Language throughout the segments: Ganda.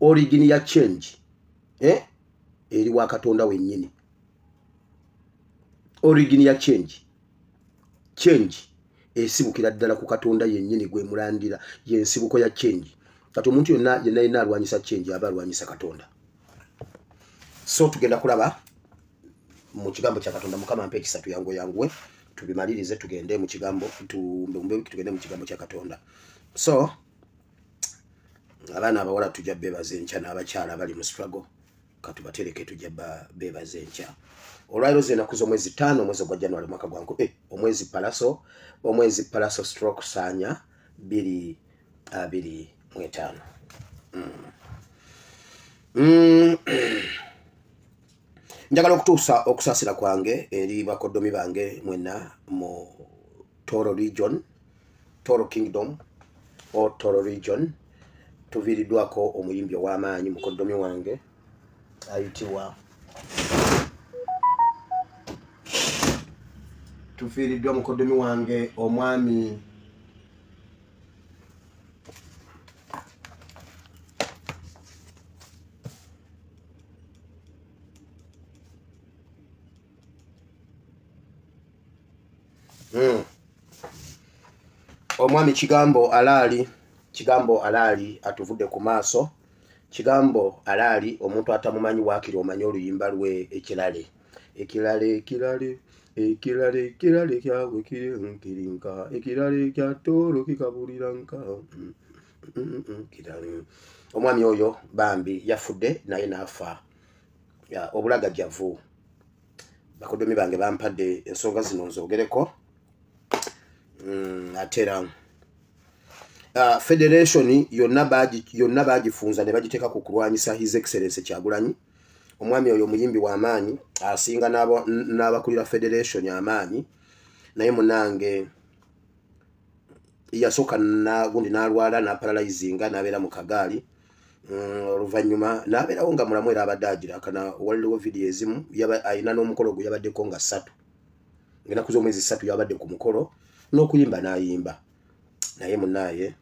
Origin ya change eri wa Katonda wennyini. Origin ya change esibukira ddala ku Katonda yennyini gwe mulandira, yensibuko ya change. Kati omuntu yonna yenna yenna alwanyisa change aba alwanyisa Katonda. So tugenda kulaba mu kigambo kya Katonda. Mukama mpe ekisa tuyanguyanguwe tubimalirize, tugende mu kigambo, tugende mu kigambo kya Katonda. So abaana abawala tujja beebaza enkya, n'abakyala abali mu struggle katubatereke tujja beebaza enkya. Olwaleero z'ennaku z'omwezi 5 omwezi gwa January mwaka gwa omwezi Palaso, omwezi Palaso stroke Sanya 2025. Njagala okutuusa okusaasira kwange eri bakoddomi bange mwenna mu Toro region, Toro Kingdom or Toro region. Tuviiriddwako omuyimbi ow'amaanyi mukoddomi wange ayitibwa, tufiiriddwa mukoddomi wange omwami omwami Kigambo Alaali. Kigambo Alaali atuvudde ku maaso. Kigambo Alaali omuntu atamumanyi waakiri omanyi oluyimba lwe ekirale ekirale ekirale ekirale ekirale kyabwe kirinka ekirale kya Toro kikabulira nka kirale. Omwami oyo bambi yafudde naye n'afa obulagajjavu. Bakoddomi bange bampadde ensonga zino nzoogereko. Ate era federation yonna bagifunza ne bagiteeka ku kulwanyisa His Excellency Kyagulanyi. Omwami oyo omuyimbi w'amaanyi asinga n'abakulira federation amaanyi, naye munange yasooka gundi n'alwala n'aparalyzinga n'abeera mu kagaali. Oluvannyuma n'abeerawo nga mulamu era abadde agira kana. Waliwo vidiyo ezimu alina n'omukolo gwe yabaddeko nga 3, ng'ennaku z'omwezi 3 yabadde ku mukolo n'okuyimba n'ayimba. Naye munaaye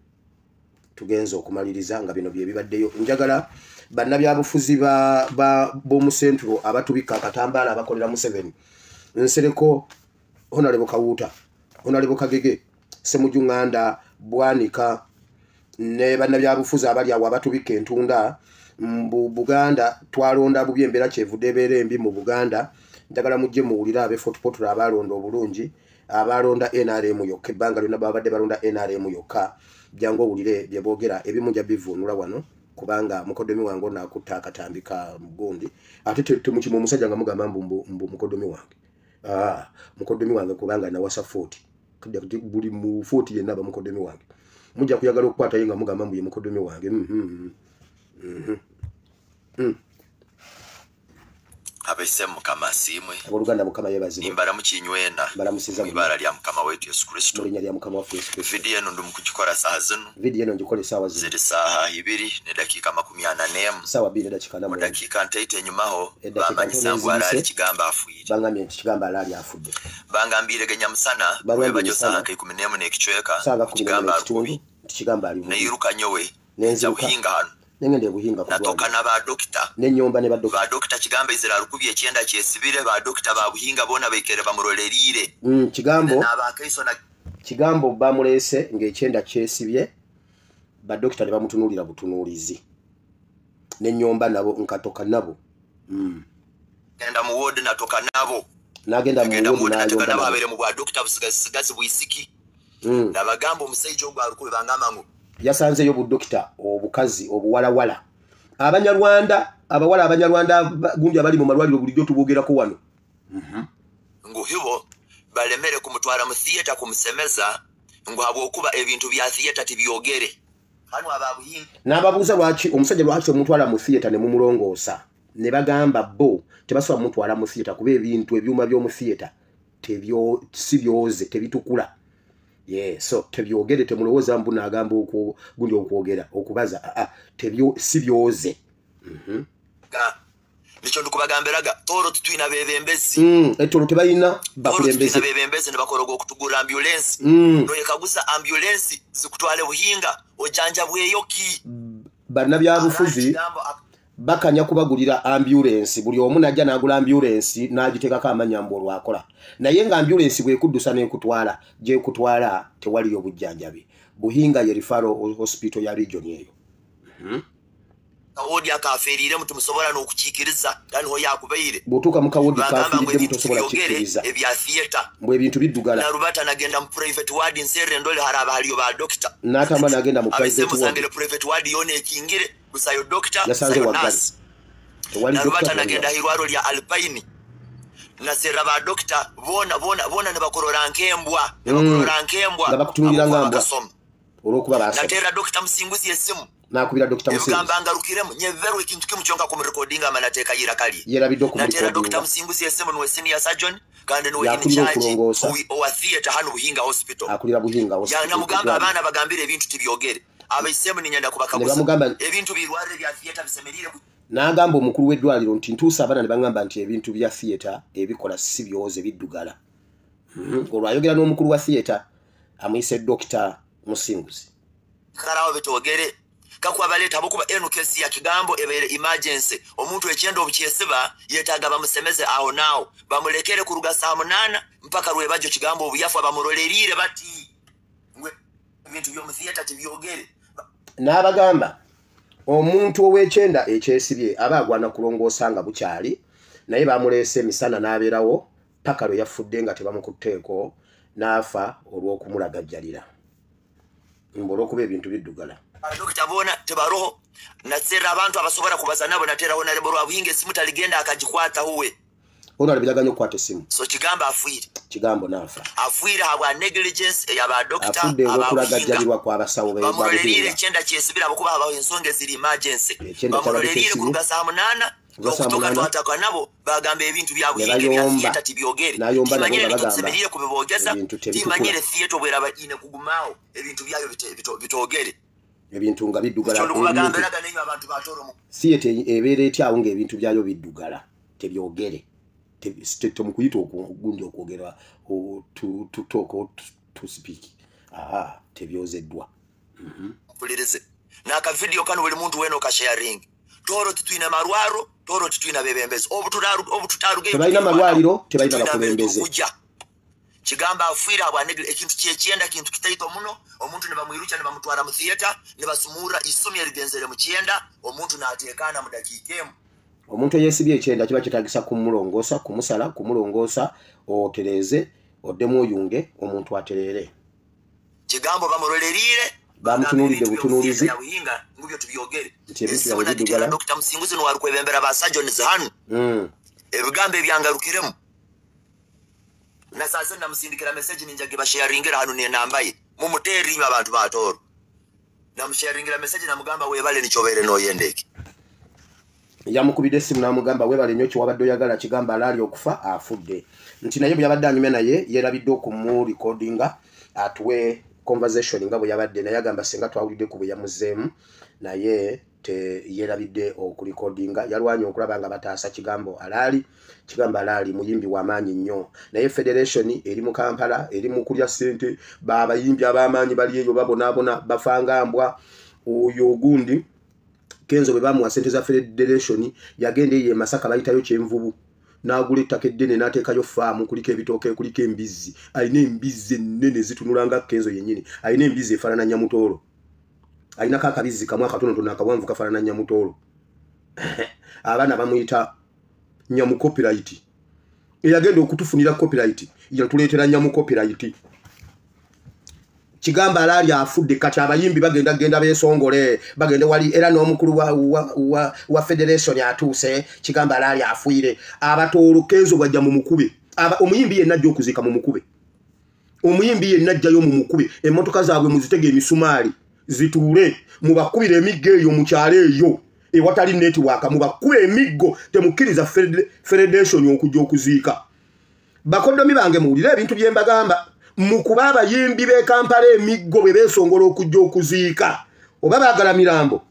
tugenze okumaliriza nga bino bye bibaddeyo. Njagala bannabyabufuzi b'omu Central abatubikka akatambaala abakolera Museveni, Nsereko, Honorable Kawuuta, Honorable Kagege, Ssemujju Nganda, Bwanika ne bannabyabufuzi abali awo abatubikka entunda mu Buganda. Twalonda bubi, embeera kyevudde ebeera embi mu Buganda. Njagala mujje muwulire ab'e Fort Portal abalonda obulungi, abalonda NRM yokka, ebbanga lyonna babadde balonda NRM yokka. Jangu owulire bye boogera, ebimu nja bivuunula wano kubanga mukoddomi wange ono akutta akatambi ka gundi. Ate temukima omusajja nga mugamba mbu mukoddomi wange. Mukoddomi wange kubanga nawasa 40, buli mu 40 yenna aba mukoddomi wange. Mujja kuyagala okukwatayo nga mugamba mbu ye mukoddomi wange. Abese Mukama asiimwe. Abooluganda Mukama yeebazibwe. Nimbaramukinywena Mbalamusiza mu ibara lya Mukama wetu Yesu Kristo. Mu linnya lya Mukama waffe Yesu Kristo. Vidiyo eno ndi mukugikora saaha zino. Vidiyo eno ngikola essaawa zino. Ziri saaha 2:41. Ssaawa 2:41. Mu dakiika ntaito enyumaho Eddakiika bamanyisa ntono ngu Alaali eziyise, Kigambo afiire. Bangambye nti Kigambo Alaali afudde. Bangambire ge nyamusana Bangambye webajo misana. saaha nka 11 n'ekicweka, Ssaawa kumi n'emu Kigambo n'ekitundu, alukubi. nti Kigambo ali bubi. Neyiruka nyowe, Nenziruka. nja Buhinga hano. Nengenda e Buhinga ku Natoka ddwaliro. na ba dokita. N'ennyomba ne ba dokita. Ba dokita Kigambo Israel alukubye ekyenda kyesibire, ba dokita ba Buhinga boona baikere bamurolerire. N'abakaiso na Kigambo bamuleese ng'ekyenda kyesibye, ba dokita ne bamutunuulira butunuulizi. N'ennyomba nabo nkatoka nabo. Genda mu ward natoka nabo. N'agenda mu Genda mu ward ward natoka n'ayomba nabo, nabo. abeere mu bwa dokita busigazi bwisiki. Nabagamba omusajja ogwo alukube bangamba ngu yasanzeyo budokita obukazi obuwalawala abanyarwanda, abawala abanyarwanda gundi abali mu malwaliro bulijjo tubogerako wano. Ngu hibo balemere kumutwara mu theater kumusemeza ngu habwokuba ebintu bya theater tibyogere. Hano ababuhinga. N'ababuuza lwaki omusajja lwaki omutwala mu theater ne mumulongoosa, ne bagamba bo tebasobola mutwala mu theater kuba ebintu ebyuma by'omu theater si byoze, tebitukula. Yeah, so tebyogere, temulowooza mbu n'agamba gundi okwogera okubaza, si byoze. Nikyo ndikubagambiraga Toro tutwina bebembezi. Etoro tebalina Toro bakulembeze. tutwina bebembezi ne bakora okutugura ambulance. Noyekaguza ambulance zikutwale Buhinga ojanja bweyoki. Bannabyabufuzi bakanya kubagulira ambulance, buli omu najja n'agula ambulance n'agitekako amannya mbu olwakola, naye nga ambulance bwekuddusa n'ekutwala gyekutwala tewaliyo bujjanjabi. Buhinga ye referral hospital ya region eyo. Kawodi akafiiriremu tumusobola n'okukiikiriza taniho yakubaire. Bw'otuuka mu kawodi Bagamba ngu kafiiriddemu ebintu tosobola tubyogere kukikkiriza. Ebya theatre. Mbwe ebintu biddugala. Narubata nagenda mu private ward nserre ndole haraba haliyo ba doctor. N'atamba n'agenda mu Abise private ward. Musangire private ward yona ekingire busayo doctor, Yasanze busayo waggale. nurse. Tewali Narubata doctor, nagenda tewali. hirwaro lya Alpine. Naserra ba doctor bona bona bona ne bakorora nkembwa, ne bakorora nkembwa. Nga bakutunulira Abakuba nga mbwa. bakasoma. Olw'okuba baasoma. Nateera Dr. Musinguzi esimu. N'akubira Dr. Musinguzi. Ebigamba ngarukiremu nyeverwe ekintu kimu kyonka ku recordinga amanateeka yira kali. Yerabidde Nateera okumurecordinga. Dr. Musinguzi esimu niwe senior surgeon kandi niwe in Yakulira charge okulongoosa. Owa theatre hano Buhinga Hospital. Akulira Buhinga Hospital. Ya namugamba abaana bagambire ebintu tibyogere. Abaisemu ninyenda kubakaguza. Ne bamugamba ebintu birwarire bya theatre bisemerire ku N'agamba omukulu w'eddwaliro nti ntuusa abaana ne baŋŋamba nti ebintu bya theatre ebikola si byoze biddugala. Olwo ayogera n'omukulu wa theatre amuyise Dr. Musinguzi. Karawo bitogere. Kakuba baleeta abokuba eno kesi ya kigambo ebeere emergency. Omuntu ekyenda obukyesiba yeetaaga bamusemeze awo naawo, bamulekere kuruga saa 8 mpaka lwebajo kigambo obuyafu bamurolerire bati ngwe ebintu by'omu theatre tibyogere. N'abagamba omuntu ow'ekyenda ekyesibye aba agwana kulongoosa nga bukyali, naye bamuleese emisana n'abeerawo paka lwe yafudde nga tebamukutteeko n'afa olw'okumulagajjalira. Mbu olw'okuba ebintu biddugala. Dokita bona tebaroho natsera abantu abasobola kubaza nabo nateraho na lebo Buhinga esimu taligenda akagikwata huwe. Ono alibiraganya okukwata esimu. So kigamba afuire. Kigambo n'afa. Afuire habwa negligence ey'aba doctor Afudde aba olw'okulagajjalirwa kw'abasawo be Bamuloleriire Buhinga. ekyenda kyesibira abakuba abawo ensonga eziri emergency. Ekyenda kyabadde Bamuloleriire kyesibye. kuruga saa 8 Kuruga saa okutuuka 8. twataka nabo bagamba ebintu bya Ne Buhinga bya bayomba. theatre tibyogere. N'ayomba nabo Timanyire nga bagamba nitusemerire kubibogeza. ebintu tebitukula. Timanyire theatre bweraba ine kugumaawo ebintu byayo bitogere. Ebintu nga biddugala. Ekyo olukubagamba Ebintu. eraga n'enywa abantu batoro mu Theatre ebeera etyawo ng'ebintu byayo biddugala tebyogere. Temukuyita ogundi okwogera, to talk or to speak. Aha, tebyozeddwa. Mpulirize. N'aka video kano buli muntu weno kasharing. Toro titwina marwaro, toro titwina bebembezi. Obututaruge Tebalina malwaliro, tebalina titwina bakulembeze. kujja. Kigamba afiira abwa ekintu kyekyenda kintu kitaito muno, omuntu ne bamwirucha ne bamutwara mu theatre, ne basumura isumi erigenzere mu kyenda, omuntu n'ateekaana mu dakiika emu. Omuntu eyeesibye ekyenda kiba kyetaagisa kumulongoosa, kumusala, kumulongoosa, otereeze, oddemu oyunge, omuntu atereere. Kigambo bamurolerire, Bamutunuulidde Ebintu butunuulizi. bya Buhinga, ngubyo tubyogere. Nti ebintu Esimu byabwe nagitera biddugala. Dr. Musinguzi no warukwebembera ba surgeons hano. Ebigambo ebyangarukiremu. Nasaze namusindikira message ninjage basharingira hano ne namba ye. Mumuteri abantu batoro. Namusharingira message namugamba webale nichobere no yendeke. Yamukubidde essimu n'amugamba webale nnyo kyewabadde oyagala, kigamba alaali okufa afudde. Nti naye bwe yabadde anyumya naye yeerabidde okumurecordinga atuwe conversation nga bwe yabadde, naye agamba singa twawulidde ku bwe yamuzzeemu, naye yeerabidde okurecordinga. Yalwanye okulaba nga bataasa kigambo alaali. Kigambo alaali muyimbi w'amaanyi nnyo, naye federation eri mu Kampala eri mu kulya ssente, baabayimbi ab'amaanyi bali eyo babonaabona bafanga mbwa. Oyo ogundi Kenzo bwe bamuwa ssente za federation yagenda eyo e Masaka bayitayo Kyenvubu n'agula ettaka eddene n'ateekayo faamu kuliko ebitooke kuliko embizzi. Alina embizzi ennene zitunula nga Kenzo yennyini, alina embizzi efaanana Nyamutoolo, alinako akabizzi kamu akatonotono akawanvu kafaanana Nyamutoolo. Abaana bamuyita Nyamu copyright. Eyagenda okutufunira copyright yatuleetera Nyamu copyright. Kigamba alaali afudde, kati abayimbi bagenda genda beesongole, bagende wali era n'omukulu wa federation atuuse. Kigamba alaali afiire. Abatoolo Kenzo bwajja mu mukube, omuyimbi yenna ajja okuziika mu mukube, omuyimbi yenna ajjayo mu mukube, emmotoka zaabwe muzitege emisumaali zituule, mubakubire emiggo eyo mu kyalo eyo ewatali network, mubakube emiggo, temukkiriza federation okujja okuziika. Bakoddomi bange muwulire ebintu bye mbagamba. Mukuba abayimbi b'e Kampala emiggo bwe beesongola okujja okuziika, oba baagala mirambo,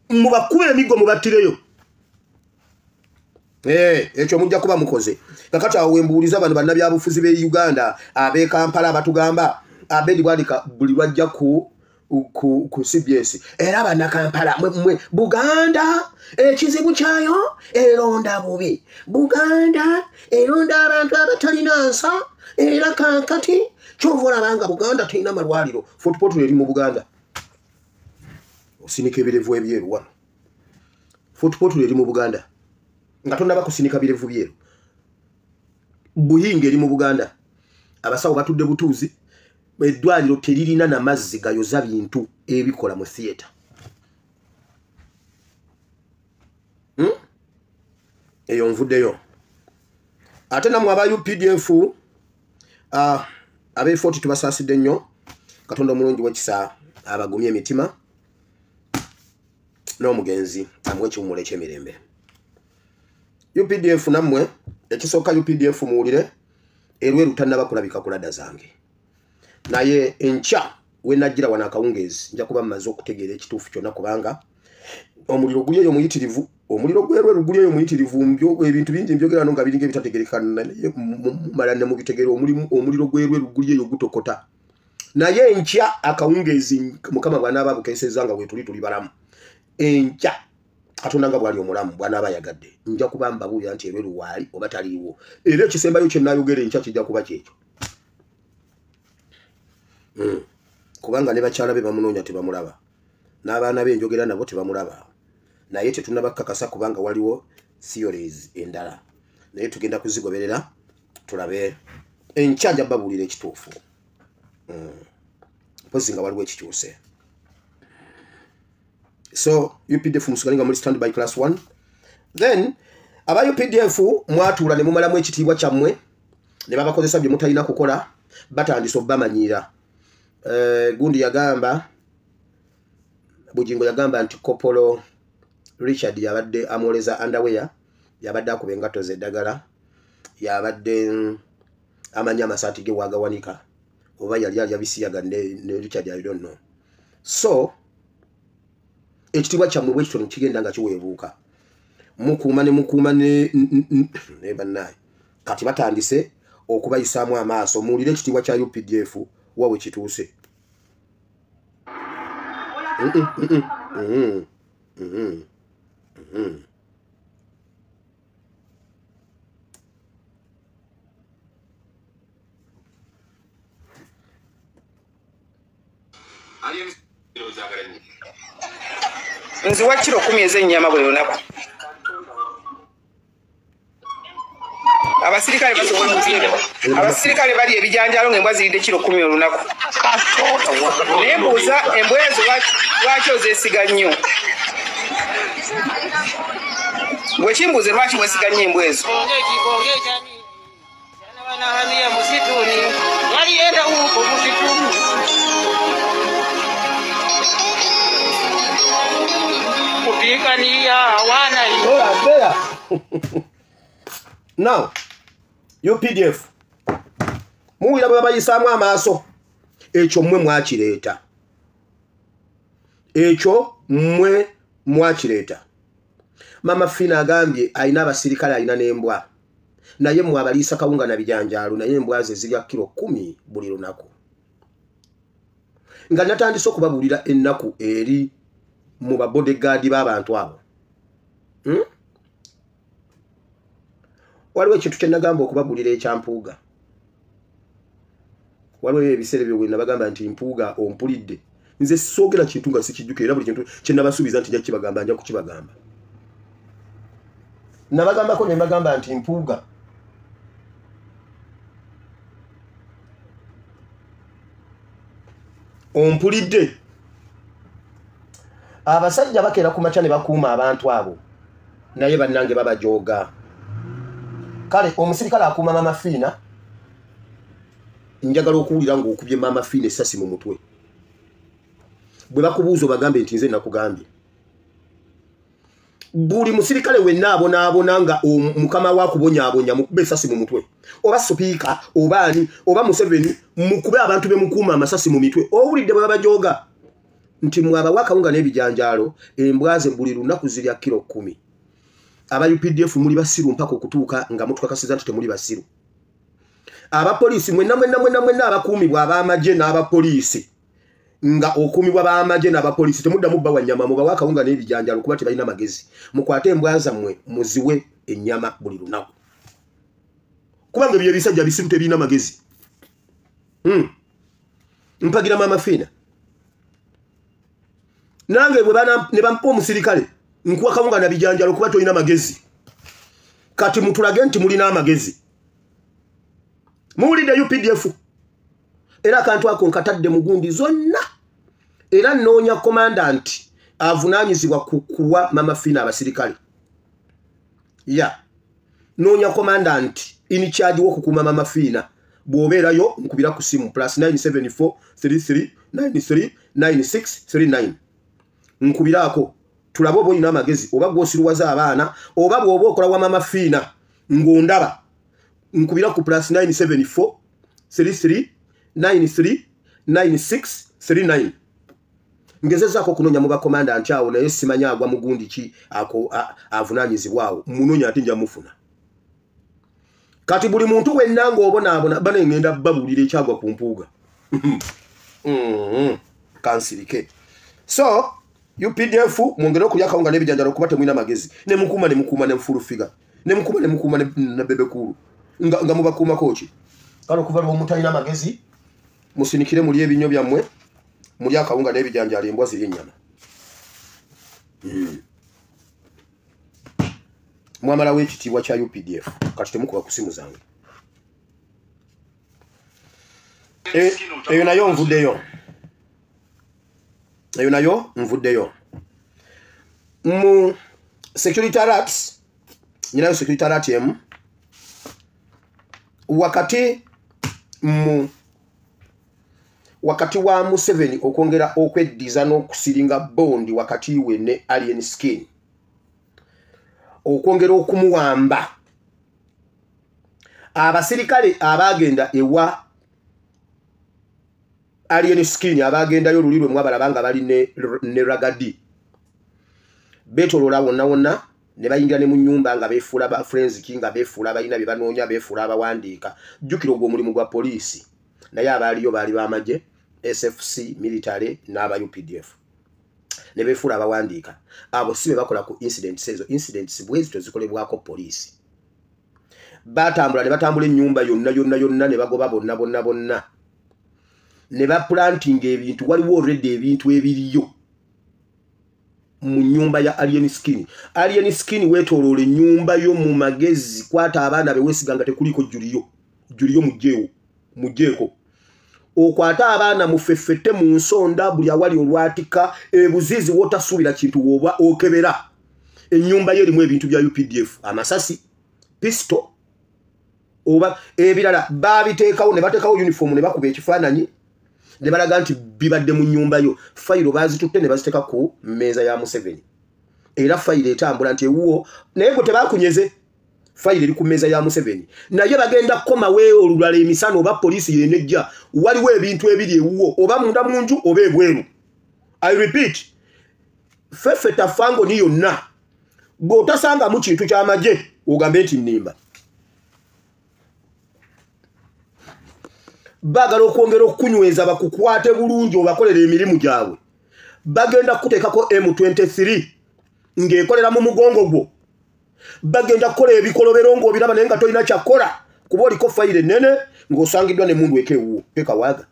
mubakube emiggo mubattireyo. Ekyo mujja kuba mukoze. Kakati awo wembuuliza bano bannabyabufuzi b'e Uganda ab'e Kampala abatugamba Abedi Bwanika buli lwajja ku ku CBS. Era bannakampala mwe Buganda ekizibu kyayo eronda bubi. Buganda eronda abantu abatalina nsa era kaakati kyova olaba nga Buganda terina malwaliro. Fort Portal eri mu Buganda. Osinika ebirevu ebyeru wano. Fort Portal eri mu Buganda. Nga tonnaba kusinika birevu byeru. Buhinga eri mu Buganda. Abasawo batudde butuuzi. Eddwaliro teririna na mazzi gayoza bintu ebikola mu theatre. Eyo nvuddeyo. Ate nammwe aba UPDF ab'e 40 tubasaasidde nnyo. Katonda omulungi w'ekisa abagumye emitima n'omugenzi amuwe ekiwummulo eky'emirembe. UPDF nammwe ekisooka UPDF muwulire Elweru tannaba kulabika ku ladda zange. Naye enkya we najjira wano akawungeezi nja kuba mmaze okutegeera ekituufu kyonna kubanga omuliro guli eyo muyitirivu, omuliro gw'Elweru guli eyo muyitirivu, ebintu bingi mbyogera no nga biringa ebitategeereka naye mumala ne mubitegeera. Omuliro gw'Elweru guli eyo gutokota. Naye enkya akawungeezi Mukama bw'anaaba abukeesezza nga weetuli tuli balamu. Enkya Katonda nga bw'ali omulamu bw'anaaba ayagadde nja kuba mbabuulira nti Elweru waali oba taliiwo. Era ekisembayo kye nnaayogera enkya kijja kuba kyekyo. Kubanga ne bakyala be bamunoonya tebamulaba, n'abaana be enjogera nabo tebamulaba. Naye tetunnaba kukakasa kubanga waliwo theories endala, naye tugenda kuzigoberera tulabe. Enkya nja babuulira ekituufu. Mpozi nga waliwo ekikyuse. So UPDF musigale nga muli stand by class 1. Then aba UPDF mwatuula ne mumalamu ekitiibwa kyammwe ne babakozesa bye mutalina kukola, batandise obbamanyiira. Gundi yagamba, Bujingo yagamba nti Kopolo Richard yabadde amwoleza underwear, yabadde akuba engatto ze eddagala, yabadde amanya amasaati ge wagawanika, oba yali alya bisiyaga ne Richard, I don't know. So ekitiibwa kyammwe bwe kityo ne kigenda nga kiweebuuka. Mukuuma ne mukuuma ne bannaye. Kati batandise okubayisaamu amaaso. Muwulire ekitiibwa kya UPDF wa we kituuse. Nziwa kiro 10 ez'ennyama buli lunaku. Abasirikale basobola abasirikale bali ebijanjaalo ng'embwa ziridde kiro 10 olunaku. Naye mbuuza embwa ezo lwaki ozeesiga nnyo? Gwe kimbuuze lwaki weesiga nnyo embwa ezo? Now, UPDF muwulira bwe babayisaamu amaaso. Ekyo mmwe mwakireeta. Ekyo mmwe mwakireeta. Mama Fina agambye alina abasirikale alina n'embwa. Naye mmwe abaliisa kawunga na bijanjaalo, naye embwa ze zirya kiro 10 buli lunaku. Nga natandise okubabuulira ennaku eri mu babodyguard b'abantu abo. Waliwo ekintu kye nagamba okubabuulira ekya Mpuuga. Waliwo ebiseera ebyo bwe nabagamba nti Mpuuga ompulidde. Nze soogera kintu nga sikijjukira, era buli kintu kye nabasuubiza nti nja kukibagamba nja kukibagamba. Nabagambako ne mbagamba nti Mpuuga ompulidde. Abasajja bakeera ku makya ne bakuuma abantu abo, naye bannange babajooga. Kale omusirikale akuuma Mama Fina, njagala okuwulira ng'okubye Mama Fina essasi mu mutwe. Bwe bakubuuza obagambe nti nze nakugambye. Buli musirikale wenna abonaabona nga mukama wa kubonyaabonya mukube essasi mu mutwe, oba sipiika oba ani oba Museveni, mukube abantu be mukuuma amasasi mu mitwe. Owulidde bwe babajooga nti mwabawa akawunga n'ebijanjaalo, embwa ze buli lunaku zirya kiro 10. Aba UPDF muli basiru mpaka okutuuka nga mutukakasiza nti temuli basiru. Abapoliisi mwenna mwenna mwenna mwenna abakuumibwa ab'amagye n'abapoliisi Nga okuumibwa b'amagye n'abapoliisi, temuddamu bbawa nnyama, mubawe akawunga n'ebijanjaalo kuba tebalina magezi. Mukwate embwa zammwe muziwe ennyama buli lunaku, kubanga ebyo ebisajja bisiru tebirina magezi. Mpagira Maama Fiina. Nange bwe ne bampa omusirikale, nkuwa kawunga na bijanjaalo kuba tolina magezi. Kati mutulage nti mulina amagezi. Muwulidde UPDF? Era akantu ako nkatadde mu gundi zonna, era nnoonya commandant avunaanyizibwa ku kuwa Mama Fiina abasirikale. Ya noonya commandant in charge w'okukuuma Mama Fiina. Bw'obeerayo nkubira ku simu +974 33 93 96 39. Nkubiraako tulabe oba olina amagezi, oba gw'osiruwaza abaana, oba bw'oba okola wa Mama Fiina ng'ondaba. Nkubira ku +974 33 93 96 39. Ngezezaako okunoonya mu bakomanda nti awo, naye simanyi agwa mugundi ki ako avunaanyizibwawo. Munoonya ate nja mufuna. Kati buli muntu wenna ng'obonaabona, bane ngenda babuulira ekyagwa ku Mpuuga. Kansirike. So UPDF, mwongere okulya akawunga n'ebijanjaalo kuba temulina magezi. Ne mukuuma, ne mukuuma ne Full Figure, ne mukuuma, ne mukuuma ne Bebe Cool, nga mubakuumako ki? Kale okuva lw'omutalina magezi, musinikire muli ebinyo byammwe, muli akawunga n'ebijanjaalo, embwa ziri ennyama. Mwamalawo ekitiibwa kya UPDF. Kati temukuba ku simu zange. Eyo nayo nvuddeyo, eyo nayo nvuddeyo. Mu security alerts, nyinayo security alert emu. Wakati wa Museveni okwongera okweddiza n'okusiringa bond wakati we ne Alien Skin, okwongera okumuwamba, abasirikale abagenda ewa Alien Skin, abagendayo luli lwe mwabalaba nga bali ne Ragadi, beetoloola wonna wonna ne bayingira ne mu nnyumba nga beefuula ba forensic, nga beefuula balina bye banoonya, beefuula abawandiika. Jjukira ogwo omulimu gwa poliisi, naye abaaliyo baali b'amagye, SFC, military n'aba UPDF, ne beefuula abawandiika. Abo si be bakola ku incidents ezo. Incidents bwe zityo zikolebwako poliisi. Batambula ne batambula ennyumba yonna yonna yonna, ne bagoba bonna bonna bonna, ne baplantinga ebintu. Waliwo already ebintu ebiriyo mu nnyumba ya Alien Skin. Alien Skin, weetooloola ennyumba yo mu magezi, kwata abaana be weesiga nga tekuliko juliyo juliyo, mugjeewo, mugjeeko. Okwate abaana mufeffette mu nsonda buli awali olwatika ebuzizi wotasuubira kintu, woba okebera ennyumba ye erimu ebintu bya UPDF, amasasi, pisto oba ebirala. Babiteekawo ne bateekawo uniform ne bakuba ekifaananyi ne balaga nti bibadde mu nnyumba yo. Fayiro bazitutte ne baziteeka ku mmeeza ya Museveni, era fayiro etambula nti ewuwo, naye gwe tebakunyeze. Fayiro eri ku mmeeza ya Museveni, naye bagenda kukomawo olulala emisana, oba poliisi yenejja. Waliwo ebintu ebiri ewuwo, oba munda mu nju oba ebweru. I repeat, fefeta fango ni yonna, bw'otasangamu kintu ky'amagye ogambe nti nnimba. Baagala okwongera okunyweza bakukwate bulungi obakolera emirimu gyabwe. Bagenda kuteekako M23 ng'ekolera mu mugongo gwo. Bagenda kukola ebikolobero ng'obiraba, naye nga tolina kyakola kuba oliko fayiro ennene ng'osangiddwa ne mundu eka ewuwo tekawaaga.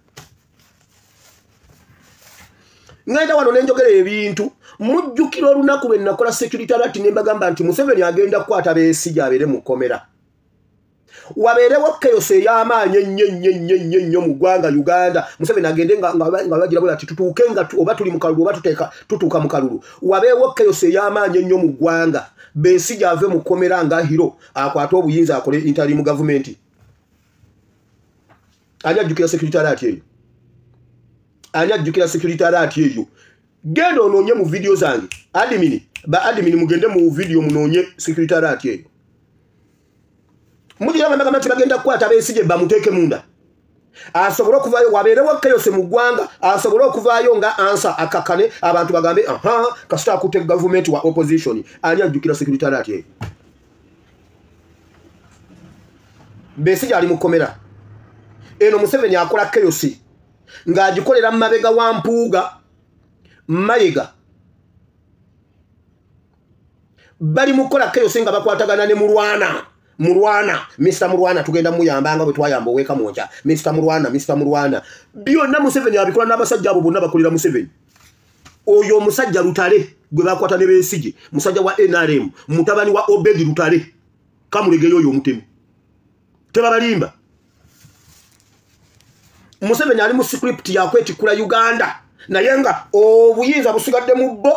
Ngenda wano nenjogera ebintu. Mujjukira olunaku lwe nakola security alert ne mbagamba nti Museveni agenda kukwata Besigye abeere mu kkomera, wabeerewo chaos ey'amaanyi ennyo ennyo ennyo ennyo ennyo mu ggwanga Uganda. Museveni agende nga bagira bwe bati, tutuuke nga oba tuli mu kalulu oba tutuuka mu kalulu, wabeewo chaos ey'amaanyi ennyo mu ggwanga, Besigye ave mu kkomera nga hero, akwate obuyinza, akole interim government. Ani ajjukira security alert eyo? Ani ajjukira security alert eyo? Genda onoonye mu video zange. Admin, ba admin, mugende mu video munoonye security alert eyo. Mugira bagamba nti bagenda kukwata Besigye bamuteeke munda asobole okuvaayo, wabeerewo chaos mu ggwanga, asobole okuvaayo nga ansa akakane, abantu bagambe aha, kasita akutte gavumenti wa opposition. Ani ajjukira security alert eyo? Besigye ali mu kkomera eno, Museveni akola chaos. Ng'agikolera mu mabega wa Mpuuga Mayiga. Bali mukola chaos nga bakwatagana ne Mulwana. Mulwana, Mr. Mulwana tugenda muyambanga bwe twayamba oweka mwokya. Mr. Mulwana, Mr. Mulwana. Byonna Museveni abikola n'abasajja abo bonna bakolera Museveni. Oyo omusajja Lutale gwe bakwata ne Besigye, musajja wa NRM, mutabani wa Obedi Lutale. Kamulegeyo oyo omutemu. Tebabalimba. Museveni ali mu script ya kwetikula Uganda. Naye nga obuyinza busigadde mu bo.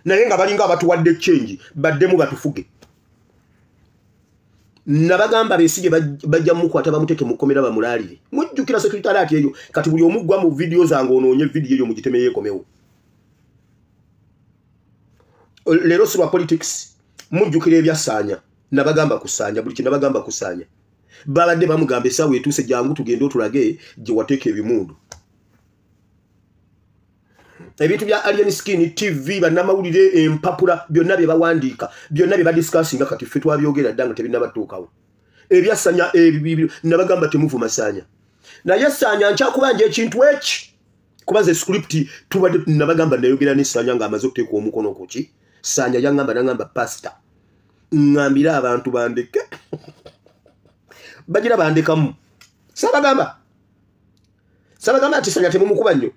Naye nga balinga abatuwadde change, baddemu batufuge. Nabagamba Besigye bajja mukwata bamuteke mukomera bamulalire. Mujjukira secretariat eyo kati buli omugwa mu video zange onoonye video eyo mugiteme yekomewo. Leero si lwa politics, mujjukira ebyasaanya. Nabagamba kusanya buli kinabagamba kusanya. Babadde bamugamba essaawa etuuse jangu tugende otulage gye wateeka ebimundu. Ebintu bya Alien Skin TV bannamawulire empapula byonna bye bawandiika byonna bye badiscussinga kati ffe twabyogera dda nga tebinnabatuukawo. Ebyasanya ebibi nabagamba temuvuma Saanya. Naye Saanya nkyakubanja ekintu eki kuba ze script tubadde nabagamba nayogera ne Saanya ng'amaze okuteeka omukono ku ki. Saanya yaŋŋamba n'aŋŋamba pastor ŋŋambira abantu bandeke. Bagira bandekamu. Sabagamba. Sabagamba ati Saanya temumukuba nnyo.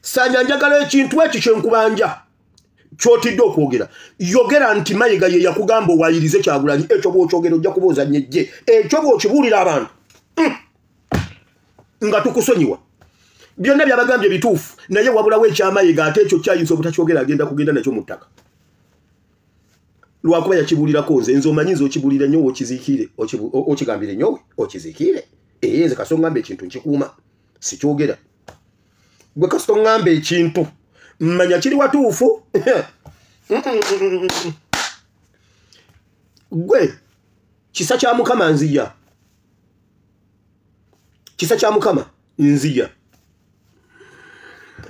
Saanya njagala ekintu ekyo kye nkubanja ky'otidde okwogera. Yogera nti Mayiga ye yakugamba owayirize Kyagulanyi, ekyo bw'okyogera ojja kuba ozannye ejje. Ekyo bw'okibuulira abantu nga tukusonyiwa. Byonna byabagambye bituufu, naye wabulawo ekya Mayiga ate ekyo kyayinza obutakyogera agenda kugenda nakyo mu ttaka. Lwakuba yakibuulirako nze, nze omanyi nze okibuulira nnyo okiziikire, okigambire nnyo okiziikire. Ee nze kasita ongamba ekintu nkikuuma, sikyogera. Gwe kasita ongamba ekintu mmanya kiri watuufu. Gwe kisa kya Mukama nzija. Kisa kya Mukama nzija.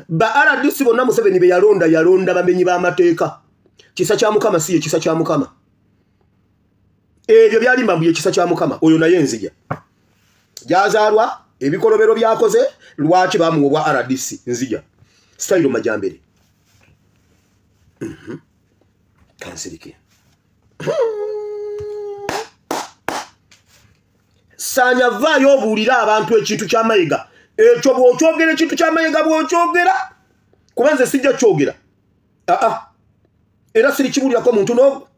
Ba RDC bonna Museveni be yalonda yalonda bamenyi b'amateeka. Kisa kya Mukama si ye kisa kya Mukama. Ebyo byalimba mbu ye kisa kya Mukama oyo naye nzija. Gyazaalwa ebikolobero byakoze lwaki bamuwa obwa RDC nzija. Style majambere. Kansirike. Saanya vaayo obuulira abantu ekintu kya Mayiga. Ekyo bw'okyogera ekintu kya Mayiga bw'okyogera kuba nze sijja kyogera. Era sirikibuulirako muntu n'ogu.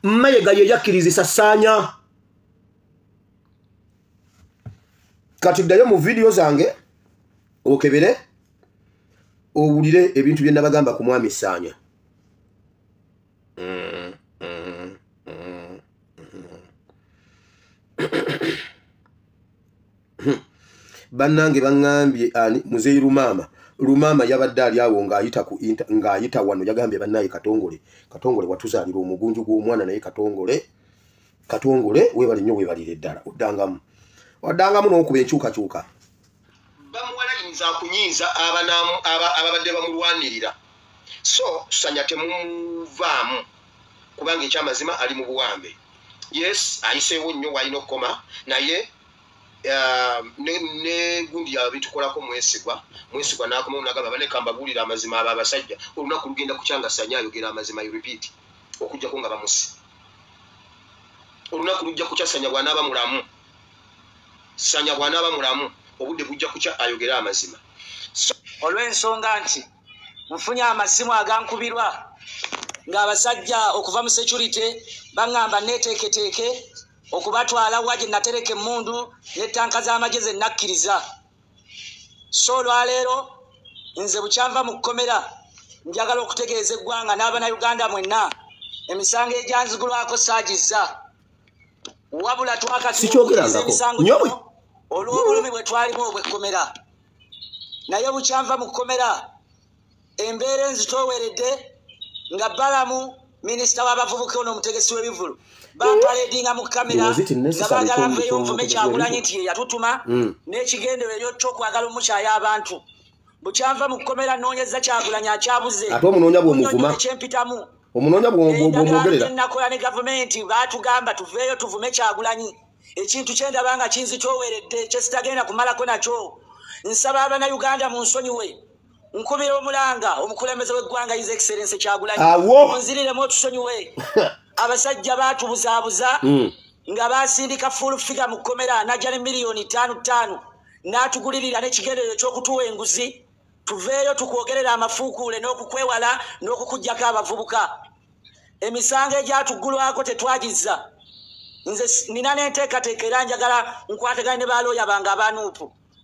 Mayiga ye yakkirizisa Saanya. Kati ddayo mu vidiyo zange okebere owulire ebintu bye nabagamba ku mwami Saanya. Bannange baŋŋambye ani Muzeeyi Lumama. Lumama yabadde ali awo ng'ayita ku ng'ayita wano yagambye bannaye Katongole. Katongole watuzaalira omugunju gw'omwana naye Katongole. Katongole weebale nnyo weebalire ddala oddangamu. Oddangamu n'okuba enkyukakyuka. Bamuwala yinza akunyiiza ababadde bamulwanirira. So Saanya temumuvaamu kubanga ekyamazima ali mu buwambe. Yes, ayiseewo nnyo w'alina okukoma naye ne gundi yawe bitukolako Mwesigwa. Mwesigwa n'akomawo n'agamba baleka mbabuulire amazima abo abasajja olunaku lugenda kukyanga Saanya ayogera amazima you repeat okuggyako nga bamusi. Olunaku lujja kukya Saanya bw'anaaba mulamu. Saanya bw'anaaba mulamu obudde bujja kukya ayogera amazima. Olw'ensonga nti nfunye amasimu agankubirwa ng'abasajja okuva mu security baŋŋamba neeteeketeeke okubatwala wa gye natereka emmundu n'ettanka z'amagye ze nakkiriza. So olwaleero nze bukyanva mu kkomera njagala okutegeeza eggwanga n'abannayuganda mwenna emisango egyanzigulwako saagizza. Wabula twakasikyogera emisango olw'obulumi bwe twalimu obw'ekkomera. Naye bukyanva mu kkomera embeera enzitooweredde nga Balamu minisita w'abavubuka ono omutegesi w'ebivvulu bampaledinga mu kamera nga baagala nveeyo nvume Kyagulanyi nti ye yatutuma n'ekigendererwa eky'okwagala omukyaya abantu. Bukyanva mu kkomera nnoonyezza Kyagulanyi akyabuze. Ate omunoonya bw'omuvuma. Kyempitamu. Omunoonya bw'omwogerera. Nakola ne gavumenti baatugamba tuveeyo tuvume Kyagulanyi Ekintu kyendaba nga kinzitooweredde kyesitagenda kumalako nakyo. Nsaba Abannayuganda munsonyiwe. Nkubira omulanga omukulembeze w'eggwanga His Excellency Kyagulanyi, munziriremu otusonyiwe. Abasajja baatubuzaabuza nga basindika full figure mu kkomera n'ajja ne miliyoni 5 5 n'atugulirira n'ekigendererwa eky'okutuwa enguzi tuveeyo tukwogerera amafuukuule n'okukwewala n'okukuggyako abavubuka. Emisango egyatuggulwako tetwagizza. Nze nina n'enteekateeka era njagala nkwatagane ne balooya bange aba NUP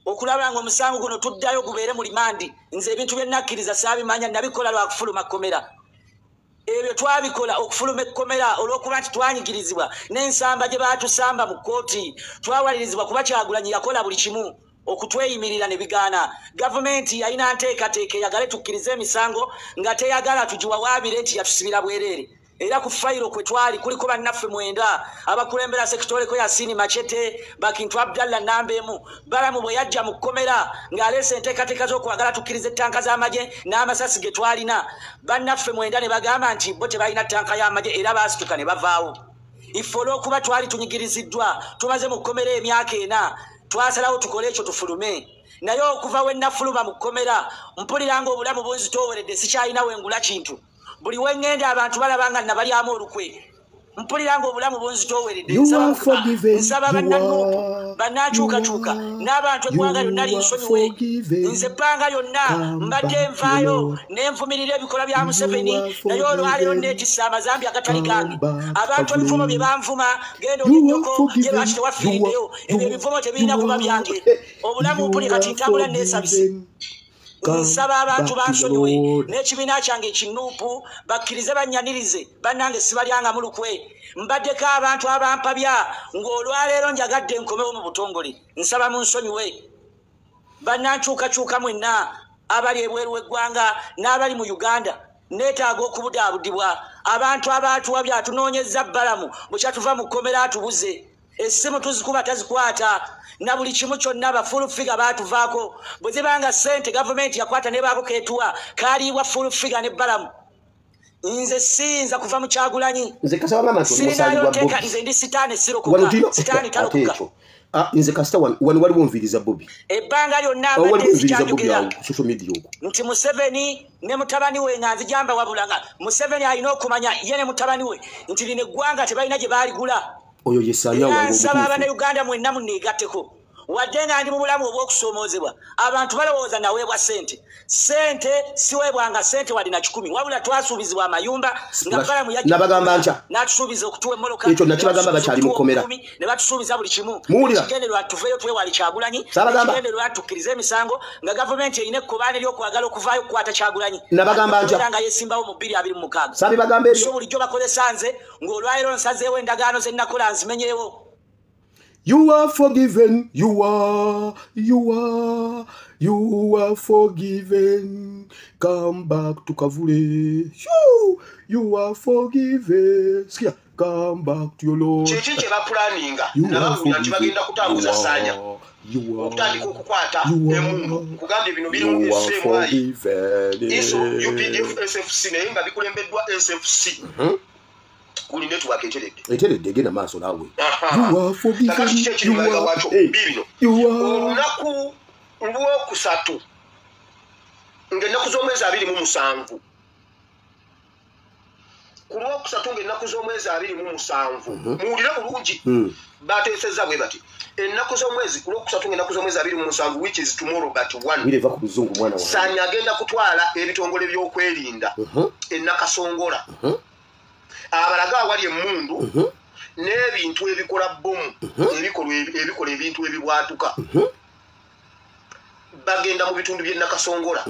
okulaba nga omusango guno tuddayo gubeere mu remand. Nze ebintu bye nakkiriza saabimanya, nabikola lwa kufuluma kkomera. Ebyo twabikola okufuluma ekkomera olw'okuba nti twanyigirizibwa n'ensamba gye baatusamba mu kkooti. Twawalirizibwa kuba Kyagulanyi yakola buli kimu okutweyimirira ne bigaana. Gavumenti yalina nteekateeka eyagale tukkirize emisango nga teyagala tugiwawaabire nti yatusibira bwereere. Era ku fayiro kwe twali kuliko bannaffe 9 abakulembera Sekitoleko, Yasini Machete, Bakintu Abdallah Nambemu. Balamu bwe yajja mu kkomera ng'aleese enteekateeka z'okwagala tukkiriza ettanka z'amagye n'amasasi ge twalina, bannaffe 9 ne bagamba nti bo tebalina ttanka y'amagye era baasituka ne bavaawo. Ife olw'okuba twali tunyigiriziddwa, tumaze mu kkomera emyaka 4, twasalawo tukole ekyo tufulume. Naye okuva we nafuluma mu kkomera mpulira nga obulamu bunzitooweredde, sikyalina wengula kintu. Buli weŋŋenda abantu balaba nga nabalyamu olukwe. Mpulira nga obulamu bunzitooweredde. Nsaba banna NUP, bannankyukakyuka n'abantu eggwanga lyonna linsonyiwe. Nze ebbanga lyonna mbadde nvaayo nenvumirira ebikolwa bya Museveni, naye olwaleero neetissa amazambi agatali gange. Abantu ebivumo bye banvuma, genda olyennyoko ye, lwaki tewafiiriddeyo, ebyo ebivumo tebirina kuba byange. Obulamu mpuli kati ntambula neesabise. Nsaba abantu bansonyiwe n'ekibiina kyange ki NUP bakkirize bannyanirize. Bannange, sibalyangamu lukwe, mbaddeko abantu abampabya ng'olwaleero njagadde nkomewo mu butongole. Nsaba munsonyiwe. Bannankyukakyuka mwenna abali ebweru w'eggwanga n'abali mu Uganda, neetaaga okubudaabudibwa. Abantu abaatuwabya atunoonyezza Balamu bwe kyatuva mu kkomera atubuze, essimu tuzikuba tazikwata na buli kimu kyonna. Ba full figure baatuvaako. Bwe zibanga ssente gavumenti yakwata nebaako ketuwa kaliibwa full figure ne Balamu. Nze siyinza kuva mu Kyagulanyi. Nze kasaba mama nti oli musaayi Sirinayo gwa nteeka. Bobi. Nze ndi sitaani, Wano sirokoka. tino Sitaani ate talokoka. ekyo. Ah, nze kasita wano waliwo nviiriza Bobi. Ebbanga lyonna Awo mbadde waliwo nviiriza Bobi nzikyanjogera awo ku social media okwo. nti Museveni ne mutabani we nga nzijamba wabulanga Museveni alina okumanya ye ne mutabani we nti lino eggwanga tebalina gye baaligula. Oyo ye Saanya Era wange nsaba omutuufu. Abannayuganda mwenna munneegatteko. Wadde nga ndi mu bulamu obw'okusoomoozebwa, abantu balowooza naweebwa ssente. Ssente siweebwanga ssente wadde na 100, wabula twasuubizibwa amayumba nga Splash. Balamu yajja Nabagamba ntya? n'atusuubiza okutuwa emmotoka, Ekyo nakibagamba ne bakyali mu kkomera. batusuubiza okutuwa, ne batusuubiza buli kimu. Muwulira? Ekigendererwa tuveeyo twewale Kyagulanyi. Saabagamba. Ekigendererwa tukkirize emisango nga gavumenti erina ekkobaane ly'okwagala okuvaayo okukwata Kyagulanyi Nabagamba ntya? nga yesimbawo mu 2026. Saabibagamba So ebyo. bulijjo bakozesa nze, ng'olwaleero nsazeewo endagaano ze nnakola nzimenyeewo. You are forgiven. You are, you are, you are forgiven. Come back to Kavule. Shoo! You are forgiven. Sikia, come back to your Lord. Kyekyo kye bapulaninga. You are Nabawulira nti forgiven. bagenda kutambuza Saanya You are, okutandika okukwata you are, emundu. Nkugambye bino birimu you are SMI, forgiven. ISO, UPDF, SFC, naye nga bikulembeddwa SFC. Kuli network eteredde. Eteredde, genda maaso naawe. Aha. You are forgiven. Kakati kiki ekiri You mabega are, waakyo? hey, Biibino. you are. Olunaku lwokusatu ng'ennaku z'omwezi 27, ku lwokusatu ng'ennaku z'omwezi 27, muwulire bulungi, bateesezza bwe bati: ennaku z'omwezi, ku lwokusatu ng'ennaku z'omwezi 27, which is tomorrow but one, Wire va ku luzungu, mwana wange. Saanya agenda kutwala ebitongole by'okwerinda enakasongola abalaga awali emmundu n'ebintu ebikola bomu, ebikola ebintu ebibwatuka. Bagenda mu bitundu by'e Nakasongola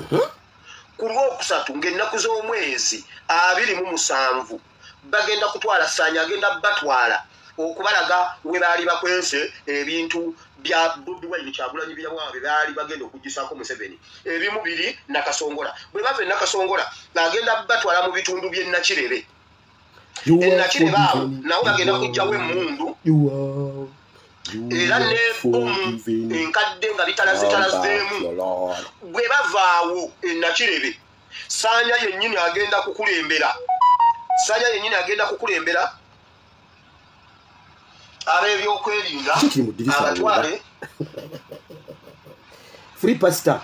ku lwokusatu ng'ennaku z'omwezi 27. Bagenda kutwala Saanya, agenda batwala okubalaga we baali bakwese ebintu bya Bobi Wine, Kyagulanyi byabwabwe bye baali bagenda okugisaako Museveni. Ebimu biri Nakasongola. Bwe bava e Nakasongola, agenda batwala mu bitundu by'e Nakirebe. Enakirebe awo nawo bagenda kuggyawo emmundu era n'ebbomu enkadde nga bitalazetalazeemu. Bwe bavaawo enakirebe, Saanya yennyini agenda kukulembera, Saanya yennyini agenda kukulembera Ab'ebyokwerinda Kiki kiri mu ddirisa abatwale Free pastor.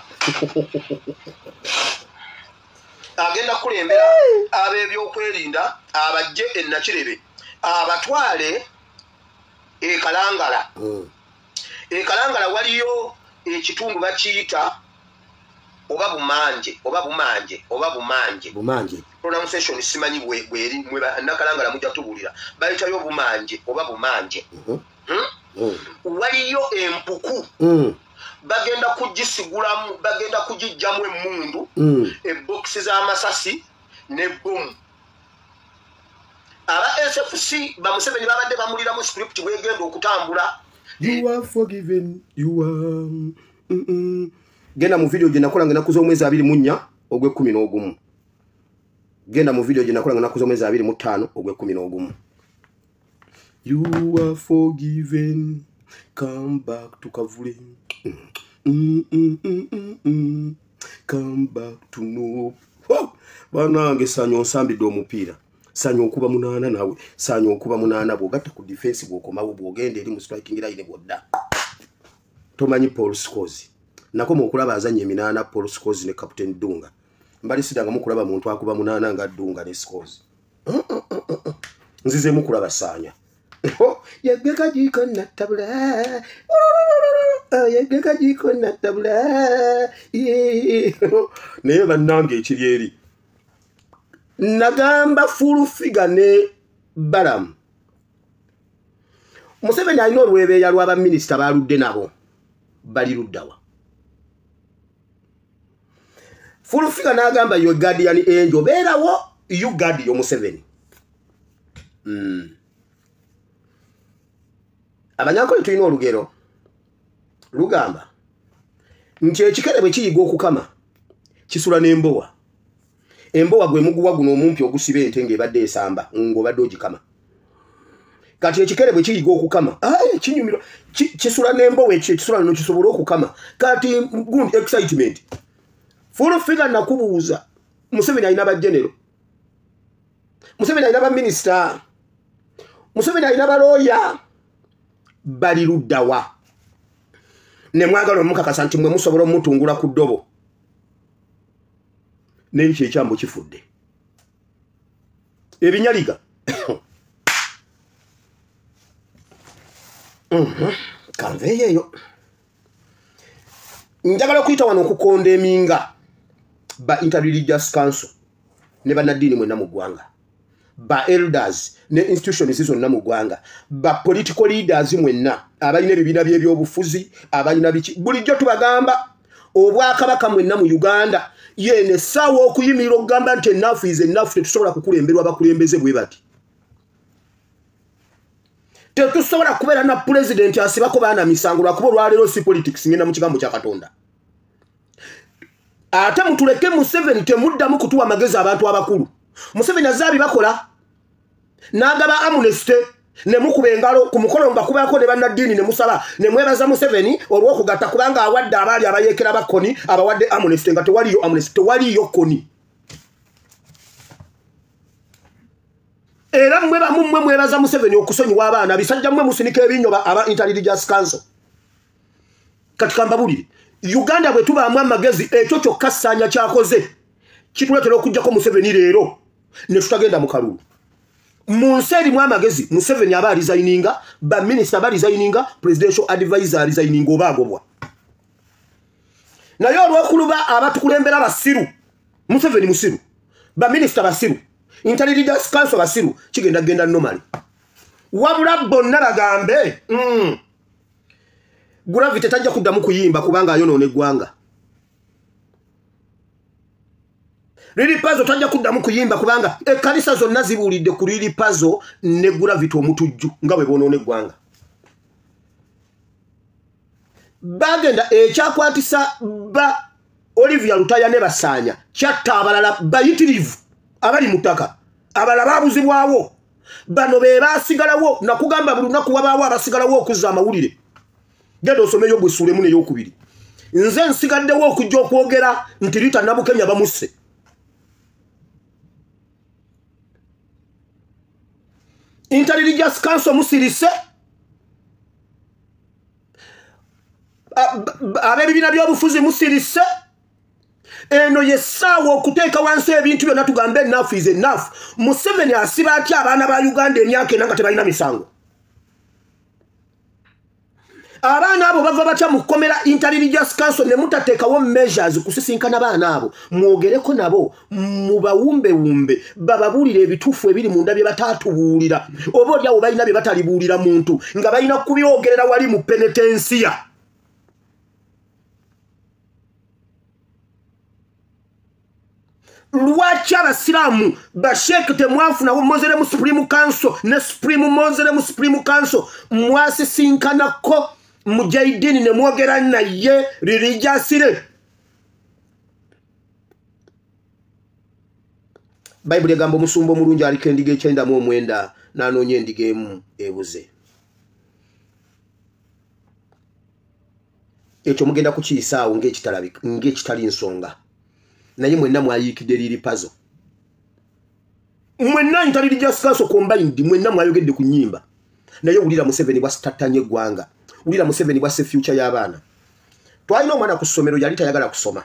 Agenda kukulembera ab'ebyokwerinda abajje e Nakirebe abatwale e Kalangala. E Kalangala waliyo ekitundu bakiyita oba Bumanje oba Bumanje oba Bumanje. Bumanje. Pronunciation simanyi bweri mwe Nakalangala mujja tubuulira. Bayitayo Bumanje oba Bumanje. Waliyo empuku. Bagenda kugisigulamu, bagenda kugijjamu emmundu, ebokisi z'amasasi ne bomu. Aba SFC ba Museveni babadde bamuliramu script bwegenda okutambula. You are forgiven, you are Genda mu video gye nakola nga nakuza omwezi 24 ogw'ekkumi n'ogumu. Genda mu video gye nakola nga nakuza omwezi 25 ogw'ekkumi n'ogumu. You are forgiven, come back to Kavule. Come back to no. Oh, banange Sanyo nsambidde omupiira. Sanyo okuba 8 nawe. Sanyo okuba 8 bw'ogatta ku defense bw'okomawo bw'ogenda eri mu striking line bw'odda. Tomanyi Paul Scholes. Nakoma okulaba azannya 8 Paul Scholes ne Captain Dunga. Mbali sidangamu kulaba muntu akuba 8 nga Dunga ne Scholes. Nzizeemu kulaba Sanya. Yegge kajiiko nattabula. Yegge kajiiko nattabula. Naye bannange ekiri eri. Nagamba full figure ne Balaam. Museveni alina olwebeeya lw'abaminisita baaludde nabo. Bali luddawa. Full figure n'agamba your guardian angel beerawo you guard yo Museveni. Abanyankole tulina olugero lugamba nti ekikere bwe kiyiga okukama kisula n'embowa. Embowa gwe muguwa guno omumpi ogusiba ente ng'ebadde esamba ng'obadde ogikama. Kati ekikere bwe kiyiga okukama kinyumirwa kisula n'embowa ekyo ekisula nno kisobola okukama. Kati gundi excitement. Full figure nakubuuza Museveni alina ba general, Museveni alina ba minister, Museveni alina ba lawyer, bali luddawa. Ne mwagala omukakasa nti mwe musobola omutungula ku ddobo. N'ekyo ekyambo kifudde. Ebinyaliga. Kanveeyo eyo. Njagala okuyita wano okukonda eminga ba Interreligious Council ne bannaddiini mwenna mu ggwanga, ba elders ne institutions zonna mu ggwanga, ba political leaders mwenna abalina ebibiina by'ebyobufuzi, abalina biki. Bulijjo tubagamba obwakabaka mwenna mu Uganda yene essaawa okuyimirira okugamba nti enough is enough. Tetusobola kukulemberwa abakulembeze bwe bati. Tetusobola kubeera na pulezidenti asibako baana misango lwakuba olwaleero si politics, ngenda mu kigambo kya Katonda. Ate mutuleke Museveni, temuddamu kutuwa magezi abantu abakulu. Museveni azaabi bakola n'agaba amnesty ne mukuba engalo ku mukolo nga kubaako ne bannaddiini ne musaba ne mwebaza Museveni olw'okugatta kubanga awadde abaali abayeekera bakoni abawadde amnesty nga tewaliyo amnesty, tewaliyo koni. Era mmwe bamu mmwe mwebaza Museveni okusonyiwa abaana bisajja mmwe musinika ebinyo aba Interreligious Council. Kati kambabulire Uganda bwe tubaamu amagezi ekyo kyokka Ssaanya kyakoze kituleetera okuggyako Museveni leero ne tutagenda mu kalulu. Mu nsi erimu amagezi Museveni aba arizayininga, baminisita barizayininga, presidential advisor arizayininga oba agobwa. Naye olw'okuluba abatukulembera basiru, Museveni musiru, baminisita basiru, Interreligious Council basiru, kigenda genda normally. Wabula bonna bagambe Gravity tajja kuddamu kuyimba kubanga ayonoona eggwanga. Lili Pazo tajja kuddamu kuyimba kubanga ekkanisa zonna zibuulidde ku Lili Pazo ne Gravity omutujju nga bwe boonoona eggwanga. Bagenda ekyakwatisa ba Olivia Lutaya ne Basaanya kyatta abalala bayitirivu abali mu ttaka, abalala baabuzibwawo. Bano be baasigalawo, nakugamba buli lunaku wabaawo abasigalawo okuzza amawulire. Genda osomeyo bwesuulemu n'eyokubiri. Nze nsigaddewo okujja okwogera nti Rita Nabukenya bamusse. Interreligious Council musirise, Ab'ebibiina by'obufuzi musirise. Eno yessaawa okuteeka wansi ebintu byonna tugambe enough is enough. Museveni asiba atya abaana ba Uganda emyaka ena nga tebalina misango? Abaana abo bava batya mu kkomera? Interreligious Council ne mutateekawo measures kusisinkana baana abo, mwogereko nabo, mubawumbewumbe, bababuulire ebituufu ebiri munda bye bataatubuulira, oba oliawo balina bye batalibuulira muntu nga balina kubyogerera wali mu penetensiya. Lwaki abasiraamu basheeke temwafunawo Muslim Supreme Council ne Supreme Muslim Supreme Council mwasisinkanako mujahidini ne mwogera naye lirijasire? Bayibuli egamba omusumba omulungi aliko endiga 99 n'anoonya endiga emu ebuze. Ekyo mugenda kukiyisaawo ng'ekitali nsonga, naye mwenna mwayiikidde liri pazo. Mwenna Interreligious Council combined mwenna mwayogedde ku nnyimba. Naye wulira Museveni bwasitattanye eggwanga, wulira Museveni bwasse future y'abaana. Twalina omwana ku ssomero yali tayagala kusoma,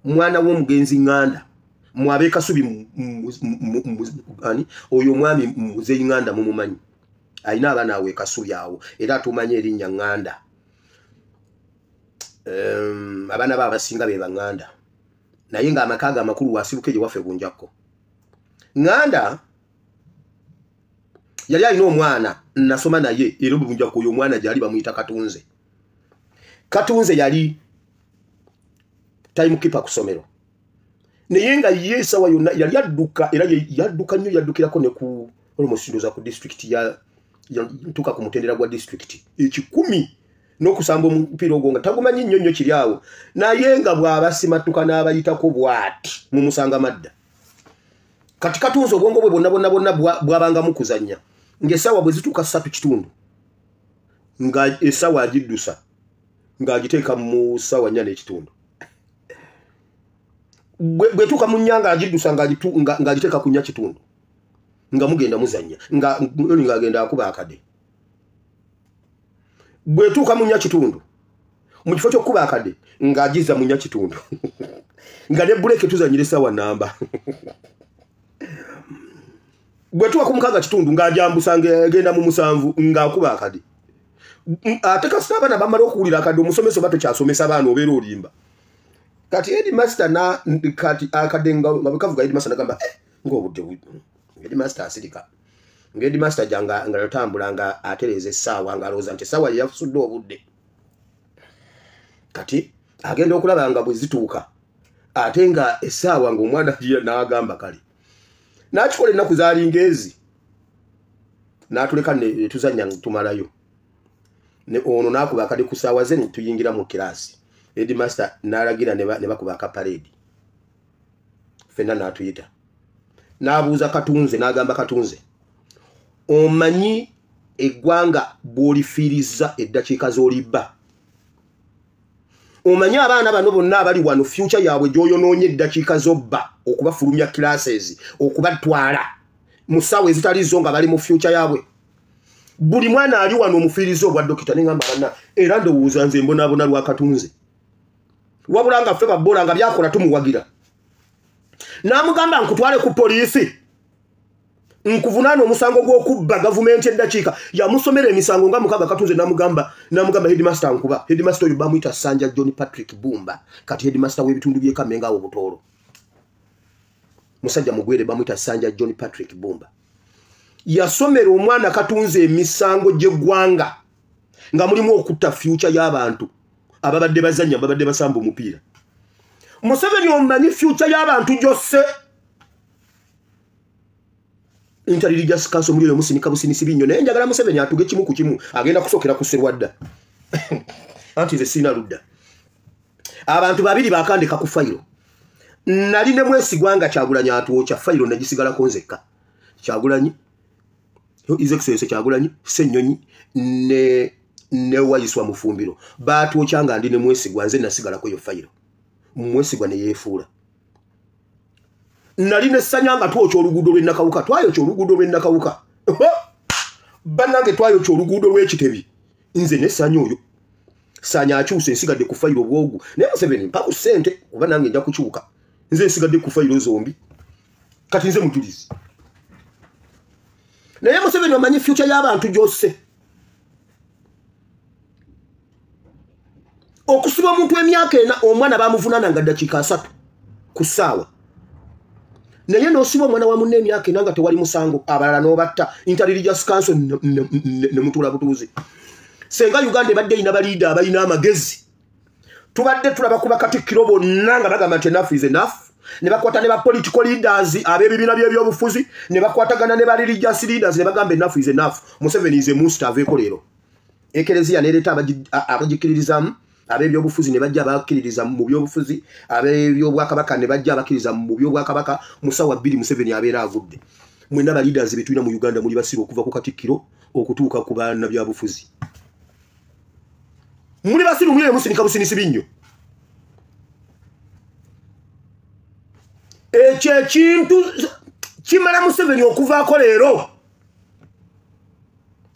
mwana w'omugenzi Ŋŋanda mwabe Kasubi, ani oyo omwami Muzeeyi Ŋŋanda mumumanyi, alina abaana awo e Kasubi awo, era atumanyi erinnya Ŋŋanda. Abaana be abasinga be baŋŋanda, naye ng'amaka ge amakulu wasibuka gye waffe Bunjakko. Ŋŋanda yali alina omwana nasoma naye era Bunjakko, oyo omwana gyali bamuyita Katunze. Katunze yali timekeeper ku ssomero, naye nga ye essaawa yonna yali adduka, era yadduka nnyo, yaddukirako ne ku almost ndowooza ku district ya ntuuka ku mutendera gwa district 100 n'okusamba omupiira ogwo nga tagumanyi nnyo nnyo kiri awo, naye nga bw'abasimatuka n'abayitako bw'ati mumusanga madda. Kati Katunze obwongo bwe bwonna bwonna bwonna bwabangamu kuzannya, ng'essaawa bwe zituuka 3:15 nga essaawa agiddusa ng'agiteeka mu ssaawa 4:15. Bwetuuka mu nnya ng'agiddusa ng'agiteeka ku 4:15, nga mugenda muzannya, nga ng'agenda akuba akade. Bwetuuka mu 4:15 mu kifo ky'okukuba akade ng'agizza mu 4:15, nga ne buleke tuzannyira essaawa namba. Bwetuuka ku 6:15 ng'agyambusa ng'egenda mu 7 ng'akuba akade. Ate kasita abaana bamala okuwulira akadde, omusomesa oba tokyasomesa abaana obeera olimba. Kati headmaster na kati akadde nga bwe kavuga, headmaster n'agamba ng'obudde, headmaster asirika. Nga headmaster janga nga atambula nga atereeza essaawa ng'alowooza nti essaawa ye yafusudde obudde. Kati agenda okulaba nga bwe zituuka ate nga essaawa ng'omwana n'agamba kale. N'akikola ennaku zaalinga ezi, n'atuleka ne tuzannya tumalayo. Ne ono n'akuba akadde ku ssaawa ze ne tuyingira mu kiraasi. Headmaster n'alagira ne bakuba akapareedi. Ffenna n'atuyita. N'abuuza Katunze n'agamba Katunze, omanyi eggwanga bw'olifiiriza eddakiika z'olibba? Omanyi abaana bano bonna abali wano future yaabwe gy'oyonoonye eddakiika z'obba okubafulumya classes, okubatwala mu ssaawa ezitali zo nga bali mu future yaabwe? Buli mwana ali wano omufiiriza obwa dokita. Ne ngamba banna, era ndowooza nze mbonaabona lwa Katunze. Wabula nga ffe babbola nga byakola tumuwagira. N'amugamba nkutwale ku poliisi nkuvunaana omusango gw'okubba gavumenti eddakiika. Yamusomera emisango nga 6 Katunze n'amugamba headmaster nkuba. Headmaster oyo bamuyita Sanja John Patrick Bumba, kati headmaster w'ebitundu by'e Kammengo awo Butoolo. Musajja mugwere bamuyita Sanja John Patrick Bumba. Yasomera omwana Katunze emisango gy'eggwanga nga mulimu okutta future y'abantu ababadde bazannya, babadde basamba omupiira. Museveni omanyi future y'abantu gy'osse? Interreligious Council muri oyo musinika businisi binnyo, naye njagala Museveni atuge kimu ku kimu, agenda kusookera ku Serwadda. Anti nze sirina ludda. Abantu babiri bakandika ku fayiro. Nali ne Mwesigwa nga Kyagulanyi atwokya fayiro negisigalako nzekka. Kyagulanyi, His Excellency Kyagulanyi, Ssenyonyi ne Waiswa Mufumbiro batwokya nga ndi ne Mwesigwa, nze nasigalako eyo fayiro. Mwesigwa ne yeefuula. Nali ne Ssanya nga twokya oluguudo lw'e Nakawuka, twayokya oluguudo lw'e Nakawuka. Bannange twayokya oluguudo lw'Ekitebi, nze ne Ssanya oyo. Sanya akyuse nsigadde ku fayiro bwogu. Naye Museveni mpa ku ssente oba nange nja kukyuka. Nze nsigadde ku fayiro zombi. Kati nze mujulizi. Naye Museveni omanyi future y'abantu gy'osse. Okusiba omuntu emyaka ena omwana bamuvunaana nga ddakiika 3 ku ssaawa. Naye n'osiba omwana wa munne emyaka ena nga tewali musango, abalala n'obatta. Interreligious Council ne mutuula butuuzi. Senga Uganda ebadde erina baliida abalina amagezi. Tubadde tulaba ku bakatikkiro bonna nga bagamba nti enough is enough. Ne bakwata ne ba political leaders ab'ebibiina by'ebyobufuzi, ne bakwatagana ne ba religious leaders ne bagamba enough is enough. Museveni is a monster aveeko leero. Ekereziya n'ereeta abagikkiririzaamu, ab'ebyobufuzi ne bajja abakkiririza mu byobufuzi, ab'ebyobwakabaka ne bajja abakkiririza mu byobwakabaka. Mu ssaawa 2 Museveni abeera agudde. Mwenna ba leaders be tulina mu Uganda muli basiru okuva ku katikkiro okutuuka ku banna byabufuzi. Muli basiru mwe musinika businisi binnyo. Ekyo ekintu kimala Museveni okuvaako leero.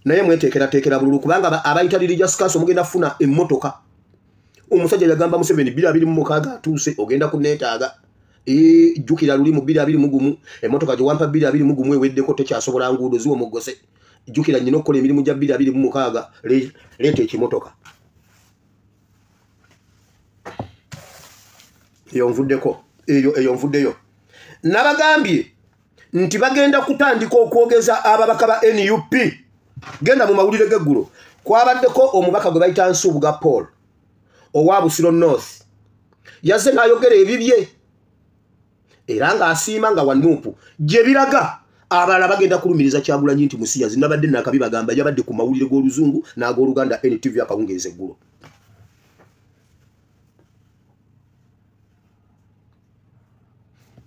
Naye mweteekerateekera bululu kubanga abayita religious council mugenda kufuna emmotoka. Omusajja yagamba Museveni 2026 atuuse ogenda kunneetaaga. Jjukira luli mu 2021 emmotoka gye wampa 2021 eweddeko tekyasobola nguudo ziwe mugose. Jjukira nnyina okukola emirimu gya 2026 leeta ekimotoka. Eyo nvuddeko, eyo nvuddeyo. Nabagambye nti bagenda kutandika okwogeza ababaka ba NUP. Genda mu mawulire g'eggulo. Kwabaddeko omubaka gwe bayita Nsubuga Paul owa Busiro North. Yazze n'ayogera ebibye era ng'asiima nga wa NUP. Gye biraga abalala bagenda kulumiriza Kyagulanyi nti musiyazi. Nabadde nakabibagamba yabadde ku mawulire g'Oluzungu n'ag'Oluganda NTV akawungeezi eggulo.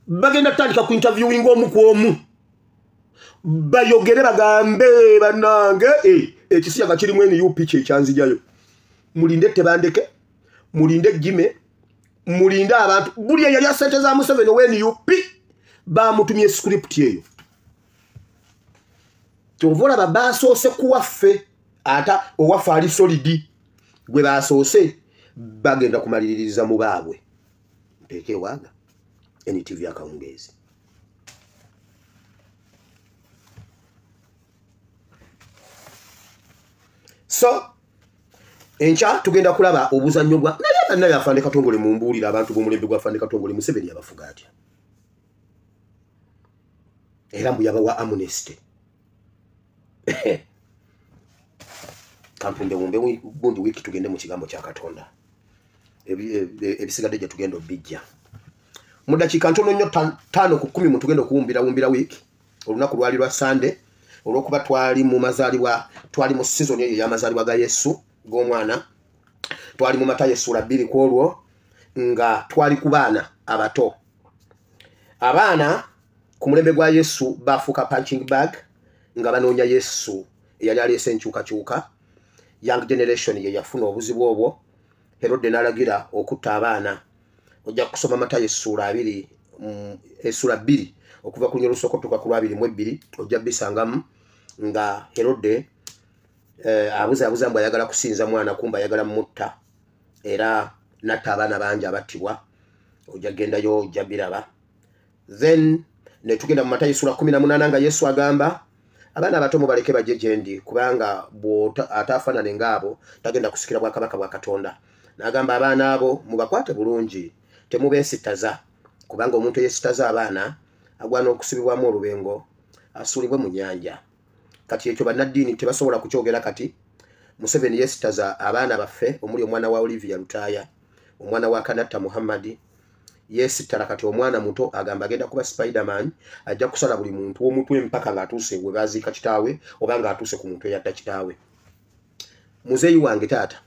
Bagenda kutandika ku interviewing omu ku omu. Bayogere bagambe bannange ekisiyaga kirimu NUP kye kyanzijayo. Mulinde Tebandeke, mulinde Jime, mulinde abantu. Buli eyali ssente za Museveni owa NUP bamutumye script eyo. Kyova olaba basoose kuwaffe ata owaffe ali solid gwe basoose bagenda kumaliririza mu baabwe. Nteeke ewaaga NTV akawungeezi. So enkya tugenda kulaba obuzannyo bwa naye bannaye Afande Katongole mumbuulira abantu b'omulembe gwa Afande Katongole Museveni yabafuga atya? Era mbu yabawa amnesty. Kampumbe wumbe gundi wiki tugende mu kigambo kya Katonda. Ebisigadde gye tugenda obijja. Mu dakiika ntono nnyo 5 ku 10 mutugenda okuwumbira wiki. Olunaku lwali lwa Sunday olw'okuba twali mu mazaalibwa, twali mu season eyo y'amazaalibwa ga Yesu g'omwana. Twali mu Matayo essula 2 ku olwo nga twali ku baana abato. Abaana ku mulembe gwa Yesu bafuuka punching bag nga banoonya Yesu eyali aleese enkyukakyuka. Young generation ye yafuna obuzibu obwo. Herode n'alagira okutta abaana. Ojja kusoma Matayo essula 2 essula 2 okuva ku lusooka okutuuka ku lwa 22 ojja bisangamu nga Herode abuza mbu ayagala kusinza mwana kumba ayagala mutta era natta abaana bangi abattibwa. Ojja gendayo ojja biraba. Then ne tugenda mu Matayo essula 18 nga Yesu agamba abaana abato mubaleke bajje gye ndi kubanga ataafaanane ng'abo tagenda kusikira bwakabaka bwa Katonda. N'agamba abaana abo mubakwate bulungi temubeesittaza kubanga omuntu eyeesittaza abaana agwana okusibibwamu olubengo asuulibwe mu nnyanja. Kati ekyo bannaddiini tebasobola kukyogera kati. Museveni yeesittaza abaana baffe omuli omwana wa Olivia Lutaaya, omwana wa Kanatta Muhammadi. Yeesittala kati omwana muto agamba agenda kuba Spiderman, ajja kusala buli muntu omutwe mpaka ng'atuuse we baziika kitaawe oba ng'atuuse ku muntu eyatta kitaawe. Muzeeyi wange taata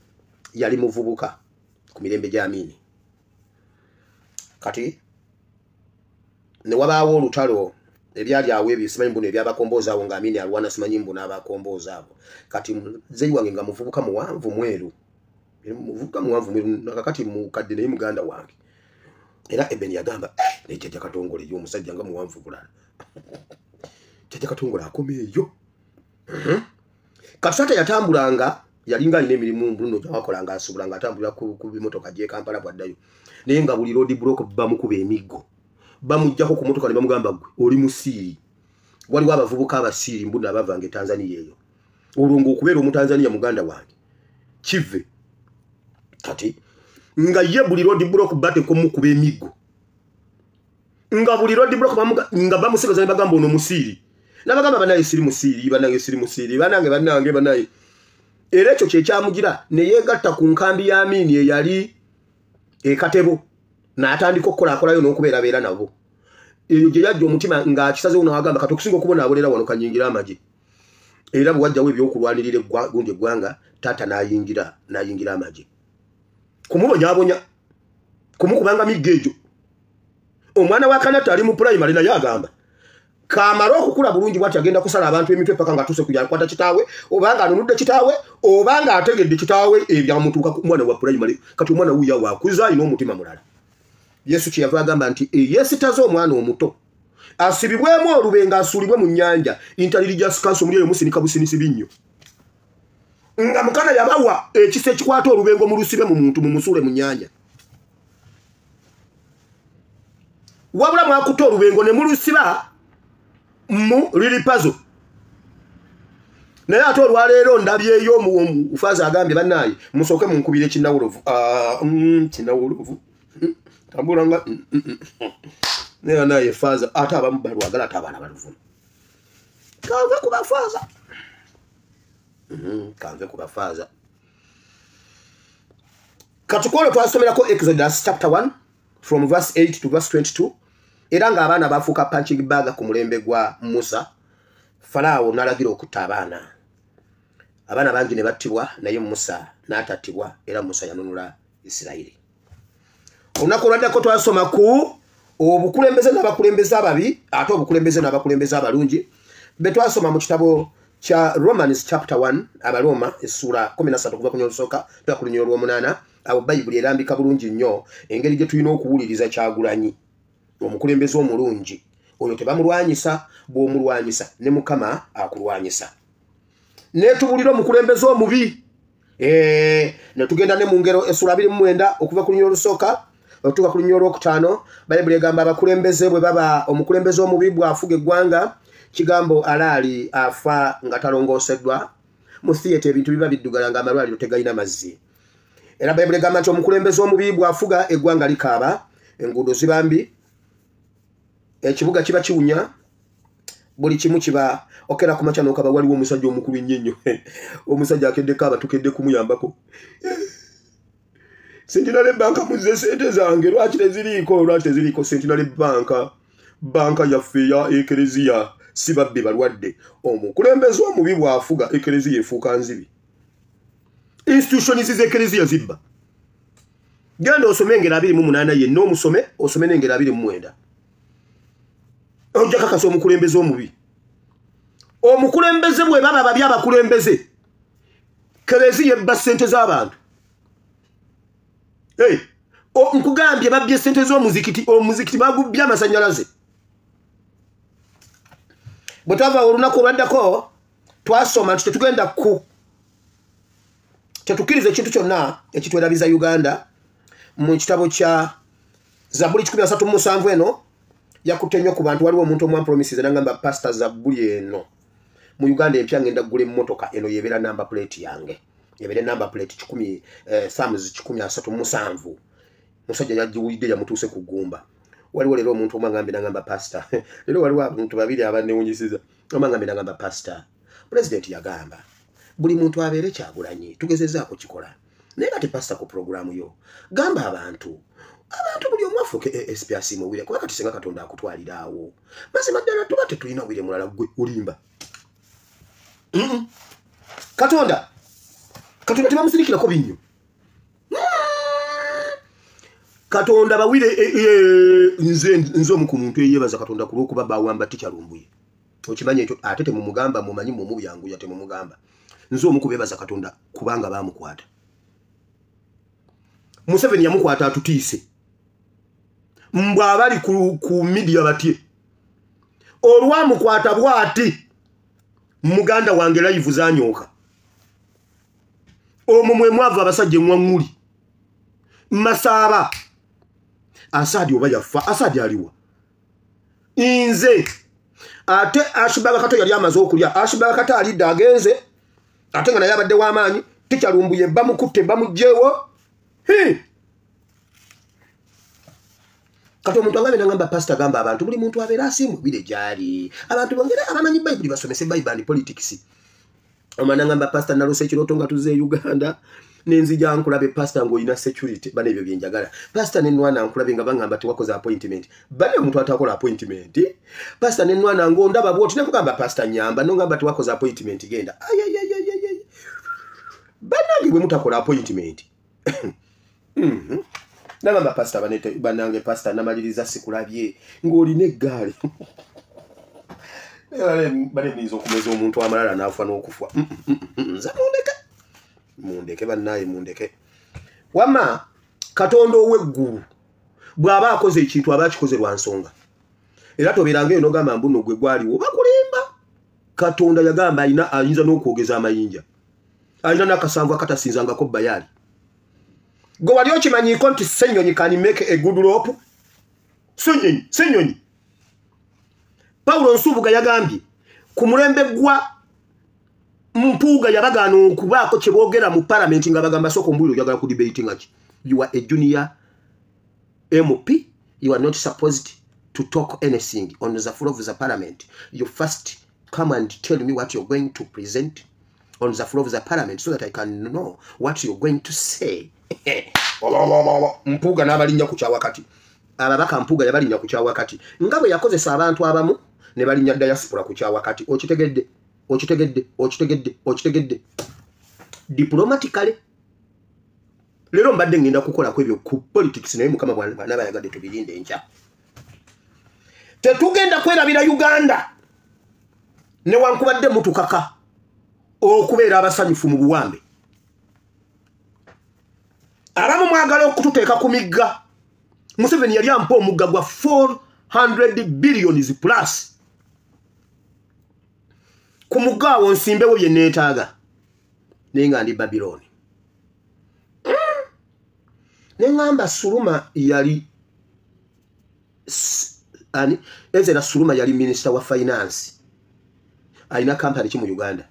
yali muvubuka ku mirembe gya Amini. Kati ne wabaawo olutalo ebyali awo ebyo simanyi mbuno ebyabakombooza awo nga Amini alwana simanyi mbuno abakombooza abo. Kati muzeeyi wange nga muvubuka muwanvu mweru, muvubuka muwanvu mweru nakakati mukadde naye muganda wange. Era Eben yagamba naye Jjajja Katongole yo omusajja nga muwanvu bulala. Jjajja Katongole akoma eyo. Kati taata yatambulanga Yalinga alina emirimu Bruno gyawakola ng'asubula ng'atambulira ku bimotoka gy'e Kampala bw'addayo. Naye nga buli road block bamukuba emiggo. Bamuggyako ku motoka ne bamugamba gwe oli musiiri. Waliwo abavubuka abasiiri mbuno abavanga e Tanzania eyo. Olwo ng'okubeera Omutanzania muganda wange kive. Kati nga ye buli road block bateeka omukuba emiggo. Nga buli road block nga bamusigaza ne bagamba ono musiiri. N'abagamba banaye siri musiiri, banange siri musiiri, banange banange banaye. Era ekyo kye kyamugira ne yeegatta ku nkambi ya Amini eyali e Katebo n'atandika okukolakolayo n'okubeerabeera nabo. Eyo gye yajja omutima ng'akisazeewo n'agamba kati okusinga okubonaabonera wano kanyingira amagye. Era bwe wajjawo ebyokulwanirira gundi eggwanga, taata n'ayingira amagye. Kumubonyaabonya, kumukubanga miggo egyo. Omwana wa Kanata ali mu primary naye agamba kamara okukula bulungi bw'ati agenda kusala abantu emitwe paka ng'atuuse kuyakwata kitaawe, obanga anunudde kitaawe, obanga ategedde kitaawe ebyamutuuka ku mwana wa primary. Kati omwana wuuyo wakuza alina omutima mulala. Yesu kye yava agamba nti eyeesitaza omwana omuto asibibwemu olubengo asuulibwe mu nnyanja. Interreligious Council muli eyo musinika businisi binnyo. Nga Mukama yabawa ekisa ekikwata olubengo mulusibe mu muntu mumusuule mu nnyanja. Wabula mwakutte olubengo ne mulusiba mu liripazo. Naye ate olwaleero ndabyeyo omufaza agambye bannaaye musooke munkubire ekinnawulovu. Kinnawulovu. Tambula nga naye naye faza ate abamu balwagala ate abaana baluvuma. Kanve ku bafaza. Kanve ku bafaza. Katukolo twasomerako Exodus chapter 1 from verse 8 to verse 22. Era ng'abaana bafuuka punching bag ku mulembe gwa Musa. Faraawo n'alagira okutta abaana. Abaana bangi ne battibwa naye Musa n'atattibwa era Musa yanunula Isirayiri. Olunaku olwaddako twasoma ku obukulembeze n'abakulembeze ababi ate obukulembeze n'abakulembeze abalungi be twasoma mu kitabo kya Romans chapter 1, Abaroma essuula 13 okuva ku lunyiriri olusooka paka ku lunyiriri olw'omunaana. Awo Bayibuli erambika bulungi nnyo engeri gye tulina okuwuliriza Kyagulanyi omukulembeze omulungi. Oyo tebamulwanyisa, bw'omulwanyisa ne Mukama akulwanyisa. Neetubulira omukulembeze omubi. Ne tugenda ne mu ngero essuula 29 okuva ku lunyiriri olusooka okutuuka ku lunyiriri olwokutaano. Bayibuli egamba abakulembeze bwe baba omukulembeze omubi bw'afuga eggwanga, kigambo alaali afa nga talongooseddwa. Mu theatre ebintu biba biddugala ng'amalwaliro tegalina mazzi. Era Bayibuli egamba nti omukulembeze omubi bw'afuga eggwanga likaaba, enguudo ziba mbi, ekibuga kiba kiwunya, buli kimu kiba okera ku makya n'okaba waliwo omusajja omukulu ennyo ennyo. Omusajja akeddeko abatukedde kumuyambako. Centenary Bank muzze sente zange lwaki teziriiko, lwaki teziriiko. Centenary Bank, banka yaffe ya Ekereziya, si babbi balwadde. Omukulembeze omubi bw'afuga Ekereziya efuuka nzibi. Institutions z'Ekereziya zibba. Genda osome engero 28 yenna omusome, osome n'engero 29. Ojja kakasa omukulembeze omubi. Omukulembeze bwe baba babi abakulembeze, Kereziya ebba ssente z'abantu. Hey, nkugambye babbye ssente z'omuzikiti, omuzikiti bagubbye amasannyalaze. Bwe twava olunaku olwaddako twasoma nti tetugenda ku tetukkiriza ekintu kyonna ekitwerabiza Uganda. Mu kitabo kya Zabbuli 137 eno yakutte nnyo ku bantu. Waliwo omuntu omu ampromises n'angamba Pastor Zabbuli eno mu Uganda empya ngenda kugula emmotoka eno yebeera number plate yange, yebeera number plate 1 Psalms 137. Musajja yagiwulidde yamutuuse ku ggumba. Waliwo leero omuntu omu angambye n'angamba Pastor, leero waliwo abantu babiri abanneewunyisiza. Omu angambye n'angamba Pastor, Pulezidenti yagamba buli muntu abeere Kyagulanyi, tugezezzaako kikola. Naye kati Pastor ku pulogulaamu yo gamba abantu buli omu afuuke ASP asiimuwire, kuba kati singa Katonda akutwalira awo. Mazima ddala tuba tetulina wire mulala gwe olimba. Katonda tebamusirikirako binnyo. Katonda bawire nze omu ku muntu eyeebaza Katonda ku lw'okuba bawamba Teacher Lumbuye. Okimanyi ekyo ate temumugamba, mumanyi mumubyanguya temumugamba. Nze omu ku beebaza Katonda kubanga baamukwata. Museveni yamukwata atutiise. Mbwa abali ku media batye. Olwamukwata bw'ati muganda wange live zanyooka. Omwo mwe mwava abasajja eŋŋwaŋŋuli. Masaaba. Asadi oba yafa, Asadi aliwa. Nze ate Ashibaga Kato yali amaze okulya, Ashibaga Kato alidde agenze, ate nga naye abadde w'amaanyi, tikyalumbuye bamukutte bamuggyewo. Kati omuntu angambe nangamba pastor gamba abantu buli muntu abeera asiimwe bire gy'ali. Abantu bongere abamanyi Bayibuli basomese Bayibuli and politics. Omwana ngamba pastor nalose ekirooto nga tuzze e Uganda nenzija nkulabe pastor ng'olina security bane ebyo bye njagala. Pastor ne nwana nkulabe nga bangamba tewakoze appointment. Bane omuntu atakola appointment. Pastor ne nwana ng'ondaba bw'oti ne nkugamba pastor nyamba nongamba tewakoze appointment genda. Ay ay ay ay ay. Banange bwe mutakola appointment. Nagamba pastor banete banange pastor namaliriza sikulabye ng'olina eggaali. Bale niyinza okumeza omuntu amalala n'afa n'okufa. Nze mundeke. Mundeke bannaye mundeke. Wamma Katonda ow'eggulu bw'aba akoze ekintu aba akikoze lwa nsonga. Era tobeeranga eyo n'ogamba mbu nno gwe gwaliwo bakulimba. Katonda yagamba alina ayinza n'okwogeza amayinja. Alina n'akasanvu akatasinzangako Baali. Gwe wali okimanyiiko nti Ssenyonyi can make a good rope? Ssenyonyi, Ssenyonyi. Paulo Nsubuga yagambye ku mulembe gwa Mpuuga yabagaana okubaako kye boogera mu palamenti nga bagamba sooka ombuulire oyagala ku debate nga ki. You are a junior MP, you are not supposed to talk anything on the floor of the parliament. You first come and tell me what you're going to present on the floor of the parliament so that I can know what you're going to say. Mpuuga n'abalinnya ku kyawakati. Ababaka Mpuuga yabalinnya ku kyawakati. Nga bwe yakozesa abantu abamu ne balinnya diaspora ku kyawakati. Okitegedde, okitegedde, okitegedde, okitegedde. Diplomatically. Leero mbadde ngenda kukolako ebyo ku politics naye Mukama bw'anaaba ayagadde tubirinde enkya. Tetugenda kwerabira Uganda newankubadde mutukaka okubeera abasanyufu mu buwambe. Abamu mwagala okututeeka ku migga. Museveni yali ampa omugga gwa 400 billions plus. Ku mugga awo nsimbewo bye neetaaga. Naye nga ndi Babiloni. Ne ŋŋamba Suluma yali ani Ezra Suluma yali minister wa finance. Alina company ki mu Uganda.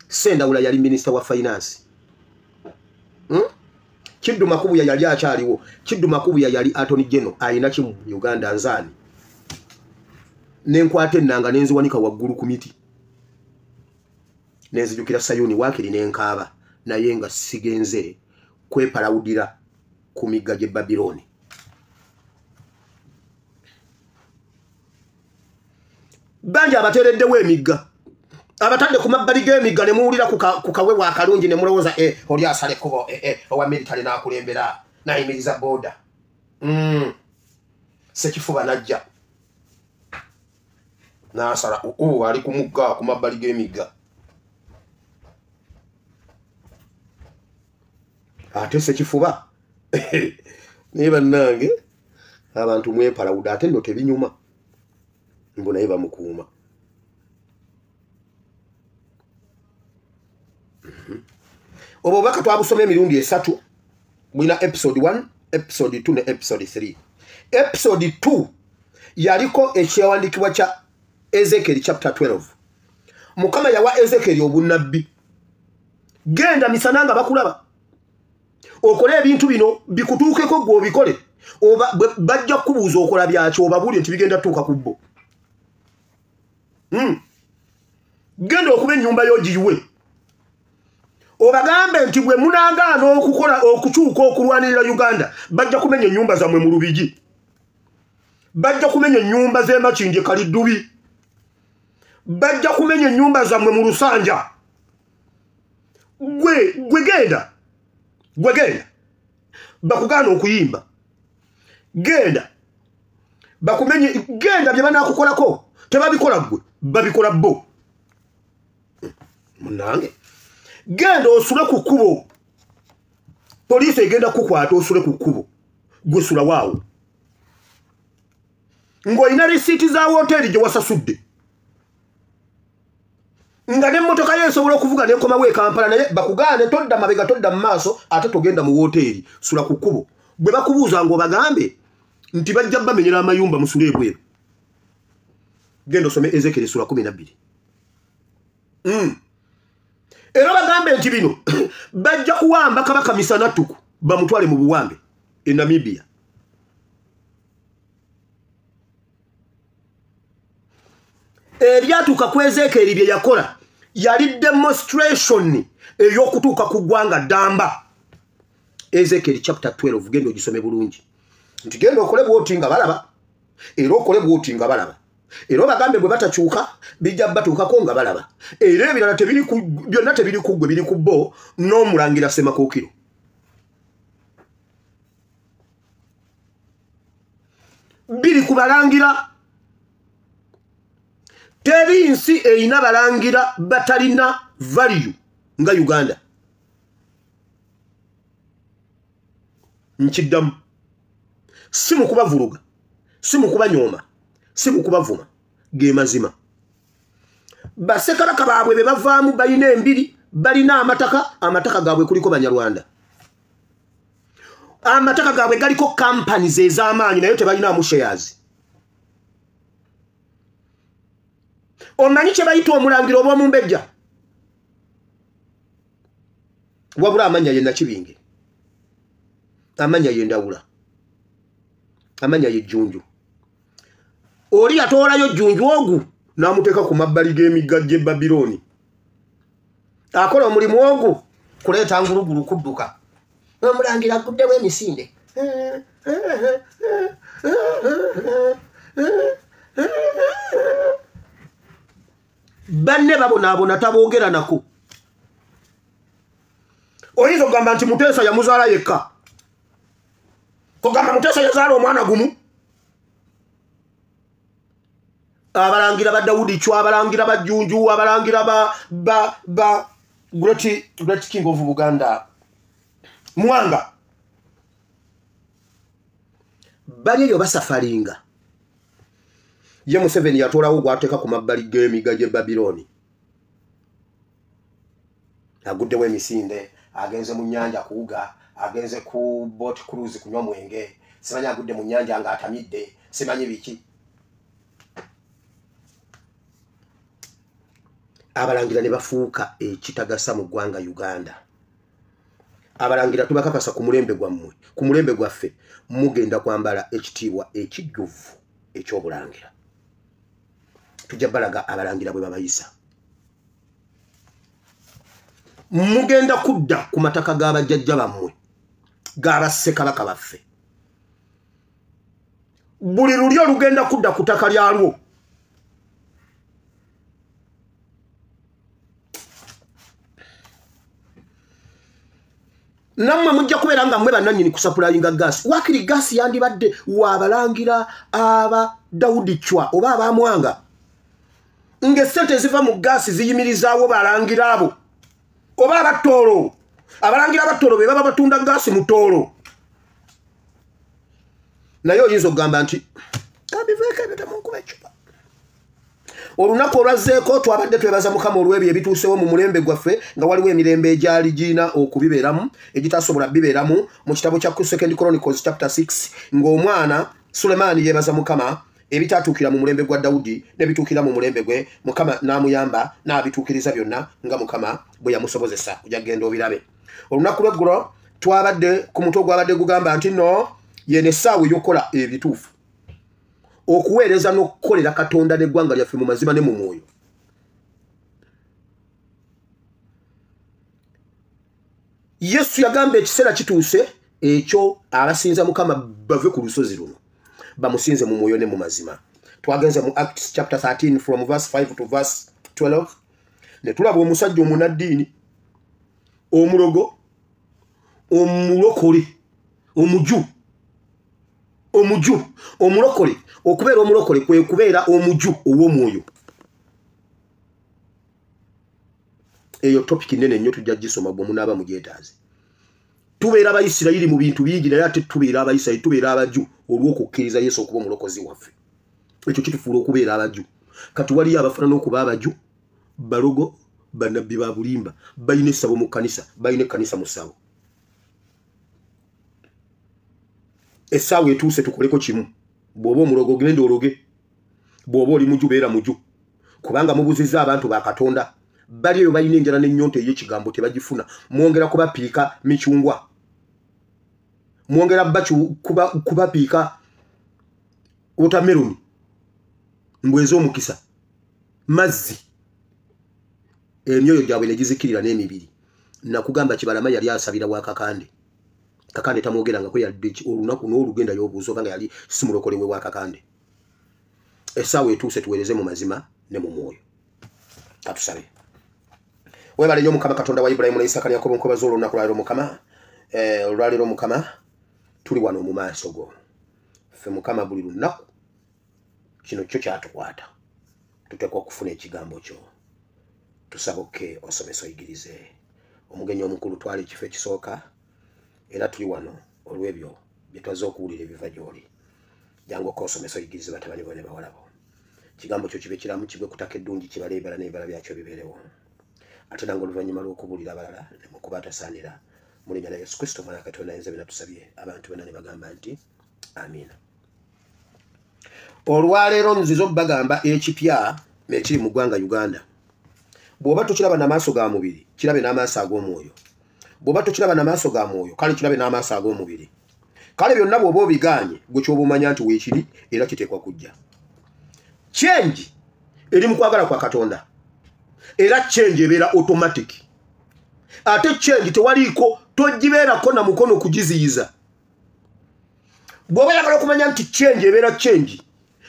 Sendawula yali minister wa finance. Kiddu Makubuya yali akyaliwo. Kiddu Makubuya yali Attorney General alina ki mu Uganda nzaani. Nenkwata ennanga nenziwanika waggulu ku miti. Nenzijukira Sayuni waakiri nenkaaba naye nga sigenze kwepalawudira ku migga gy'e Babiloni. Bangi abateereddewo emigga. Abatadde ku mabbali g'emigga ne muwulira ku kawewo akalungi ne mulowooza oli asala ekkubo owa military n'akulembera n'ayimiriza booda. Ssekifuba n'ajja n'asala ali ku mugga ku mabbali g'emigga. Ate Ssekifuba naye bannange abantu mwepalawuda ate nno tebinyuma mbu naye bamukuuma. Obwo obubaka twabusoma emirundi esatu. Bulina episode 1, episode 2 ne episode 3. Episode 2 yaliko ekyawandiikibwa kya Ezekiel chapter 12. Mukama yawa Ezekiel obunnabbi. Genda misana nga bakulaba. Okole ebintu bino bikutuukeko gwe obikole. Oba bajja kukubuuza okola byaki obabuulire nti bigenda tuuka ku bo. Genda okuba ennyumba yo giyiwe. Obagambe nti bwe munaagaana okukola okukyuka okulwanirira Uganda bajja kumenya ennyumba zammwe mu Lubigi. Bajja kumenya ennyumba z'e Makindye Kaliddubi. Bajja kumenya ennyumba zammwe mu Lusanja. Gwe genda. Gwe genda. Bakugaana okuyimba. Genda. Bakumenye genda bye banaakukolako. Tebabikola ggwe, babikola bo. Munnange. Genda osule ku kkubo. Poliisi egenda kukwata osule ku kkubo. Gwe sula waawo. Ng'olina risiiti za woteeri gye wasasudde. Nga n'emmotoka yo esobola okuvuga n'ekomawo e Kampala, naye bakugaane todda mabega todda mu maaso, ate togenda mu woteeri, sula ku kkubo. Bwe bakubuuza ng'obagambe nti bajja bamenyera amayumba musule ebweru. Genda osome Ezekiel sura 12. Era bagambe nti bino bajja kuwamba kabaka misana ttuku bamutwale mu buwambe e Namibia. Ebyatuuka ku Ezekiel bye yakola yali demonstration ey'okutuuka ku ggwanga ddamba. Ezekiel chapter 12 genda ogisome bulungi. Nti genda okole bw'oti nga balaba, era okole bw'oti nga balaba. Era obagambe bwe batakyuka bijja batuukako nga balaba. Era ebirala tebiri ku byonna tebiri ku ggwe, biri ku bo n'omulangira Ssemakookiro. Biri ku balangira. Teri nsi erina balangira batalina value nga Uganda. Nkiddamu. Si mu kubavuluga, si mu kubanyooma, si mu kubavuma, ge mazima. Bassekabaka baabwe be bavaamu balina embiri, balina amataka, amataka gaabwe kuliko Banyarwanda. Amataka gaabwe galiko companies ez'amaanyi naye tebalinaamu shares. Omanyi kye bayita omulangira oba omumbejja? Wabula amannya ye Nakibinge, amannya ye Ndawula, amannya ye Jjunju. Oli yatoolayo Jjunju ogu n'amuteeka ku mabbali g'emigga gy'e Babilooni. Akola omulimu ogu kuleeta ngulugulu kudduka. Omulangira aguddewo emisinde. Banne babonaabona taboogera nako. Oyinza okugamba nti Muteesa yamuzaala yekka. Kugamba Muteesa yazaala omwana gumu. Abalangira ba Daudi Chwa, abalangira ba Jjunju, abalangira ba Great King of Buganda Mwanga. Bali eyo basafaringa. Ye Museveni yatoolawo gw'ateeka ku mabbali g'emigga gy'e Babilooni. Aguddewo emisinde, agenze mu nnyanja kuwuga, agenze ku boat cruise kunywa mwenge, simanyi agudde mu nnyanja ng'atamidde, simanyi biki. Abalangira ne bafuuka ekitagasa mu ggwanga Uganda. Abalangira tubakakasa ku mulembe gwammwe, ku mulembe gwaffe, mugenda kwambala ekitiibwa ekijjuvu ekyobulangira. Tujja balaga abalangira bwe babayisa. Mugenda kudda ku mataka g'abajjajja bammwe, g'abassekabaka baffe. Buli lulyo lugenda kudda ku ttaka lyalwo. Nammwe mujja kubeera nga mmwe bannannyini kusapulayinga gaasi. Waakiri gaasi yandibadde waabalangira aba Daudi Chwa oba abamwanga. Ng'essente eziva mu gaasi ziyimirizaawo balangira abo oba abattoolo. Abalangira abattoolo be baba batunda gaasi mu ttoolo. Naye oyinza okugamba nti kabiveeko ebyo temunkuba eccupa. Olunaku olwazzeeko twabadde twebaza Mukama olw'ebyo ebituusewo mu mulembe gwaffe, nga waliwo emirembe egyali girina okubibeeramu egitasobola bibeeramu. Mu kitabo kya Second Chronicles chapter 6 ng'omwana Sulemaani yeebaza Mukama ebitatuukira mu mulembe gwa Dawudi n'ebituukira mu mulembe gwe, Mukama n'amuyamba n'abituukiriza byonna nga Mukama bwe yamusobozesa. Ojja kugenda obirabe. Olunaku lw'eggulo twabadde ku mutwe ogwabadde gugamba nti nno yeno essaawa ey'okukola ebituufu, okuweereza n'okukolera Katonda n'eggwanga lyaffe mu mazima ne mu mwoyo. Yesu yagamba ekiseera kituuse ekyo abasinza Mukama bave ku lusozi luno bamusinze mu mwoyo ne mu mazima. Twagenze mu Acts chapter 13 from verse 5 to verse 12 ne tulaba omusajja omunaddiini, omulogo, omulokole, omuju, omulokole. Okubeera omulokole kwe kubeera omuju ow'omwoyo. Eyo topic nene nnyo, tujja gisoma bwe munaaba mugyetaaze. Tubeera Abayisirayiri mu bintu bingi, naye ate tubeera Abayisirayiri, tubeera abaju olw'okukkiriza Yesu okuba omulokozi waffe. Ekyo kitufuula okubeera abaju. Kati waliyo abafaanana okuba abaju Balogo, bannabbi ba bulimba, balina essabo mu kkanisa, balina ekkanisa mu ssabo. Essaawa etuuse tukoleko kimu. Bw'oba omulogo ogenda ologe, bw'oba oli muju beera muju, kubanga mubuzizza abantu ba Katonda. Bali eyo balina enjala n'ennyonta ey'ekigambo tebagifuna. Mwongera kubapiika micungwa, mwongera kubapiika watermelon mbwe ez'omukisa, mazzi. Emyoyo gyabwe ne gizikirira n'emibiri. Nakugamba Kibalama yali asabira wa Kakande. Kakande tamwogerangako yadde olunaku n'olugenda y'obuuza obanga yali si mulokole we wa Kakande. Essaawa etuuse tuweereze mu mazima ne mu mwoyo. Katusabe. Weebale nnyo Mukama Katonda wa Ibulayimu ne Isaaka ne Yakobo, nkwebaza olunaku lwaleero Mukama. Olwaleero Mukama tuli wano mu maaso go. Ffe Mukama buli lunaku kino kyo kyatukwata, tuteekwa okufuna ekigambo kyo. Tusaba okke osomesa oyigirize. Omugenyi omukulu twala ekifo ekisooka, era tuli wano olw'ebyo bye twazze okuwulira ebiva gy'oli. Jangu okka osomesa oyigirize batabani bo ne bawala bo. Kigambo kyo kibe kiramu, kigwe ku ttaka eddungi, kibale ebibala n'ebibala byakyo bibeerewo. Ate nange oluvannyuma lw'okubuulira abalala ne mukuba atasaanira, mu linnya lya Yesu Kristo omwana Katonda ayinza byonna tusabye, abantu bonna ne bagamba nti amiina. Olwaleero nzize okubagamba ekipya ekiri mu ggwanga Uganda. Bw'oba tokiraba n'amaaso ga mubiri, kirabe n'amaaso ag'omwoyo. Bw'oba tokiraba n'amaaso ga mwoyo, kale kirabe n'amaaso ag'omubiri. Kale byonna bw'oba obigaanye, gwe kyoba omanya nti weekiri era kiteekwa kujja. Change eri mu kwagala kwa Katonda, era change ebeera automatic. Ate change tewaliiko togibeerako na mukono kugiziyiza. Bw'oba oyagala okumanya nti change ebeera change,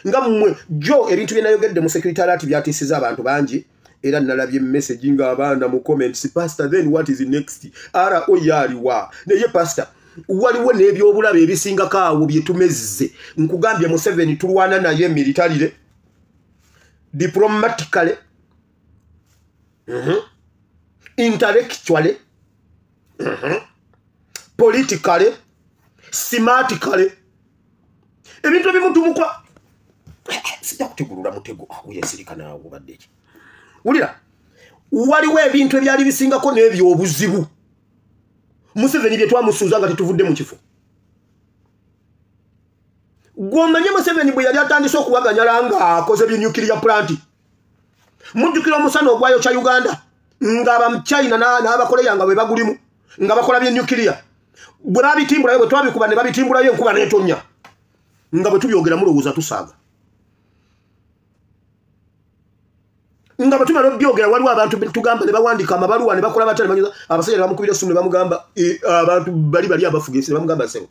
nga mmwe jo ebintu bye nayogedde mu security alert byatiisiza abantu bangi, era nalabye message ng'abaana mu comments, "Pastor, then what is next? Ro yaliwa?" Naye pastor, waliwo n'ebyobulabe ebisingako awo bye tumezze. Nkugambye Museveni tulwana naye militarily, diplomatically, intellectually, politically, smartically. Ebintu ebimu tumukwa sijja kutegulula mutego uyesirika naawe obadde ki. Wulira, waliwo ebintu ebyali bisingako n'ebyo obuzibu Museveni bye twamusuuza nga tetuvudde mu kifo. Gwomanye Museveni bwe yali atandise okuwaganyala nga akoze bi nuclear plant, mujjukira omusana ogwayokya Uganda ng'Abachina n'Abakoleya nga bwe bagulimu nga bakola bye nuclear, bwe babitimbulayo, bwe twabikuba ne babitimbulayo, enkuba n'etonnya. Nga bwe tubyogera mulowooza tusaaga. Nga bwe tumala obyogera, waliwo abantu tugamba ne bawandiika amabaluwa ne bakola batya ne banyuza abasajja ne bamukubira essimu ne bamugamba, abantu bali bali abafuga ensi ne bamugamba, "Ssebo,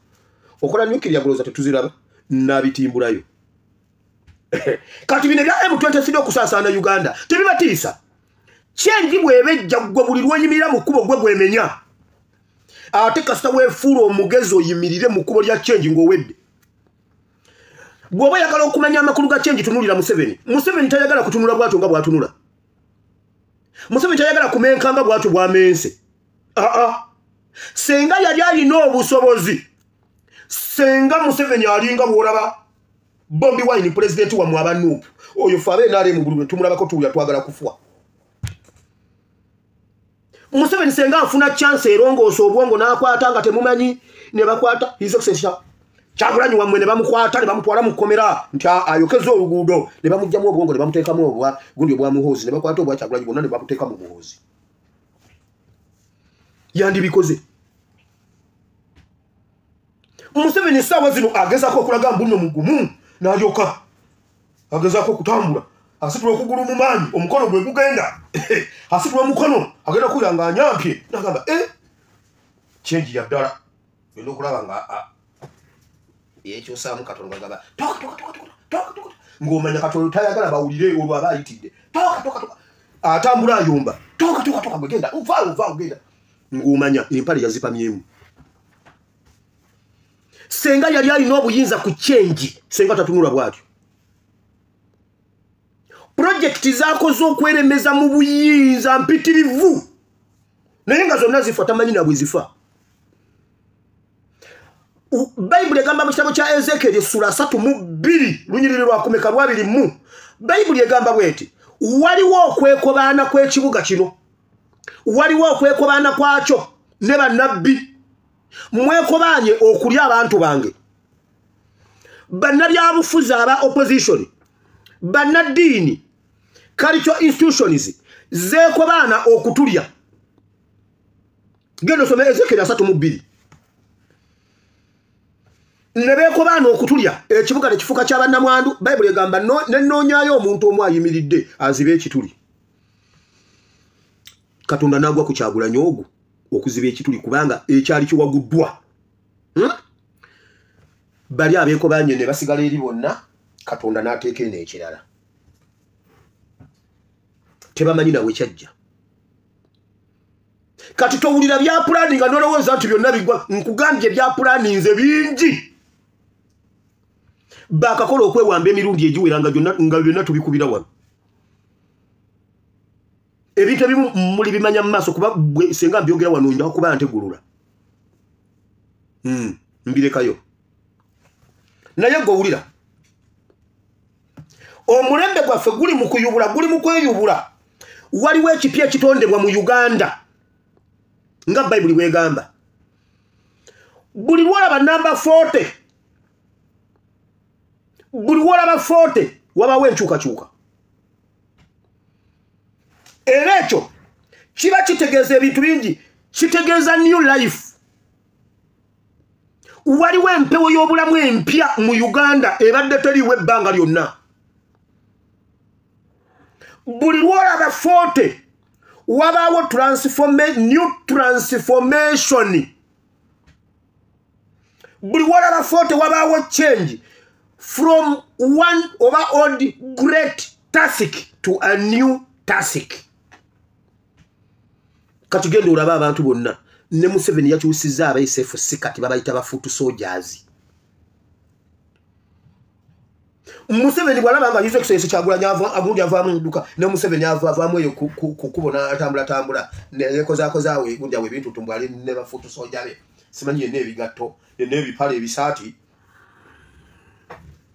okola nuclear golowooza tetuziraba?" N'abitimbulayo. Kati bino ebya M23 okusaasaana Uganda tebibatiisa. Change bw'eba ejja, ggwe buli lw'oyimirira mu kkubo gwe gwemenya. Ate kasita weefuula omugezi oyimirire mu kkubo lya change ng'owedde. Bw'oba oyagala okumanya amakulu ga change, tunulira Museveni. Museveni tayagala kutunula bw'atyo nga bw'atunula. Museveni tayagala kumenka nga bw'atyo bw'amense. Aa, senga yali alina obusobozi, senga Museveni alinga bw'olaba Bobi Wine, pulezidenti wammwe aba NUP oyo. Fe abe NRM buli tumulabako tuwulira twagala kufa. Museveni senga afuna chance erongoosa obwongo n'akwata nga temumanyi ne bakwata His Excellency Kyagulanyi wammwe ne bamukwata ne bamutwala mu kkomera nti ayokeza oluguudo, ne bamuggyamu obwongo ne bamuteekamu obwa gundi obwa Muhoozi, ne bakwata obwa Kyagulanyi bwonna ne babuteeka mu Muhoozi, yandibikoze. Museveni essaawa zino agezaako okulaga mbuno mugumu, n'alyoka agezaako okutambula, asitula okugulu mu maanyi, omukono gwe gugenda, asitula omukono, agenda kuwulira nga anyampye, nagamba e change ya ddala. Genda okulaba nga yekyusaamu katono, gagamba, "Toka, toka, toka, toka, toka, toka," ng'omanya katono tayagala bawulire olwo aba ayitidde, "Toka, toka, toka," atambula ayomba, "Toka, toka, toka, gwe genda, ovaawo, ovaawo, genda," ng'omanya empale yazipamyemu. Senga yali alina obuyinza ku change, senga tatunula bw'atyo. Pulojekiti zakoze okweremeza mu buyinza mpitirivu, naye nga zonna zifa, tamanyi nabwe zifa. Bayibuli egamba mu kitabo kya Ezekyeri essula 32, lunyiriri lwakumeka? 20. Bayibuli egamba bweti. Waliwo okwekobaana kw'ekibuga kino, waliwo okwekobaana kwakyo ne bannabbi. Mwekobaanye okulya abantu bange, bannabyabufuzi aba opposition, bannaddiini, cultural institutions zeekobaana okutulya. Genda osome Ezekiel 32. Ne beekobaana okutulya, ekibuga ne kifuuka kya bannamwandu. Bayibuli egamba nennoonyaayo omuntu omu ayimiridde azibe ekituli. Katonda n'agwa ku Kyagulanyi ogwo okuziba ekituli, kubanga ekyali kiwaguddwa. Bali abeekobaanye ne basigala eri bonna, Katonda n'ateeka eno ekirala. Tebamanyi nawe kyajja. Kati towulira bya pulaani nga nolowooza nti byonna bigwa. Nkugambye bya pulaani nze bingi. Bakakola okwewamba emirundi egiwera nga byonna tubikubira wano. Ebintu ebimu muli bimanya mu maaso, kuba senga mbyogera wano nja kuba ntegulula. Mbirekayo. Naye gwe owulira. Omulembe gwaffe guli mu kuyubula, guli mu kweyubula. Waliwo ekipya ekitondebwa mu Uganda nga Bayibuli bw'egamba. Buli lw'olaba namba 40, buli lw'olaba 40 wabawo enkyukakyuka. Era ekyo kiba kitegeeza ebintu bingi, kitegeeza new life. Waliwo empewo y'obulamu empya mu Uganda ebadde teriiwo ebbanga lyonna. Buli lw'olaba 40 wabaawo new transformation. Buli lw'olaba 40 wabaawo change from one over old great task to a new task. Kati genda olaba abantu bonna ne Museveni yakyusizza aba SFC, kati babayita ba foot soldiers. Museveni bw'alaba nga His Excellency Kyagulanyi agundi avaamu dduka, ne Museveni avaamu eyo ku kkubo n'atambulatambula neyekozaakozaawo egundi awo ebintu tumbw ali ne ba foot soldier be, simanyi yenna ebigatto yenna ebipale ebisaati.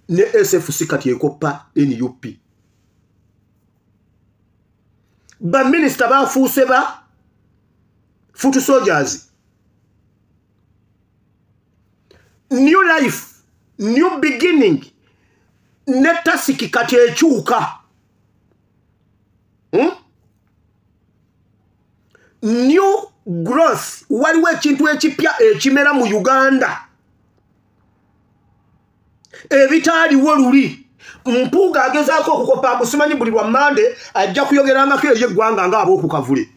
Ne SFC kati ekoppa NUP. Baminisita bafuuse ba foot soldiers. New life, new beginning, ne task kati ekyuka. New growth, waliwo ekintu ekipya ekimera mu Uganda ebitaaliwo luli. Mpuuga agezaako okukopa, musimanyi buli lwa Mande ajja kuyogerangako eri eggwanga ng'ab'oku kavule.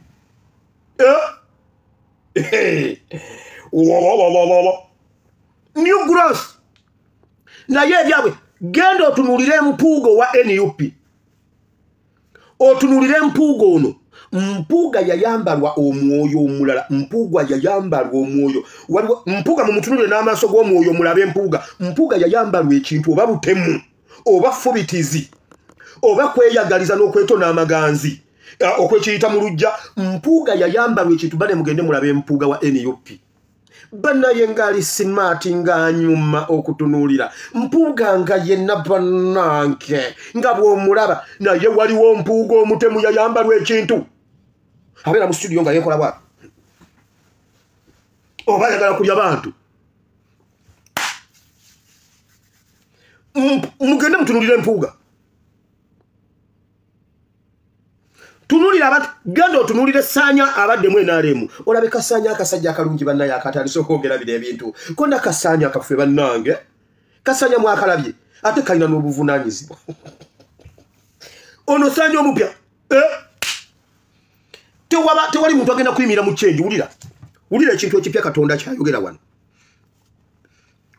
New growth. Naye ebyabwe, genda otunuulire Mpuuga owa NUP, otunuulire Mpuuga ono. Mpuuga yayambalwa omwoyo omulala. Mpuuga yayambalwa omwoyo. Waliwo Mpuuga, mumutunuulire n'amaaso g'omwoyo, mulabe Mpuuga. Mpuuga yayambalwa ekintu, oba butemu, oba fubitizi, oba kweyagaliza n'okwetona amaganzi okwekiyita mu lujja. Mpuuga yayambalwa ekintu. Bane mugende mulabe Mpuuga wa NUP bannaye, ng'ali smart, ng'anyuma okutunuulira. Mpuuga nga yenna bannange nga bw'omulaba, naye waliwo Mpuuga omutemu yayambalwa ekintu, abeera mu studio nga yeekola bwati, oba ayagala kulya bantu. Mugende mutunuulire Mpuuga, tunulira abantu. Genda otunuulire Saanya abaddemu NRM, olabe Kasaanya akasajja akalungi bannaye akatandise okwogera bino ebintu konna. Kasaanya kaffe bannange, Kasaanya mwakalabye, ate kalina n'obuvunaanyizibwa. Ono Saanya omupya, eh? Tewali muntu agenda kuyimirira mu change. Wulira, wulira ekintu ekipya Katonda kyayogera wano.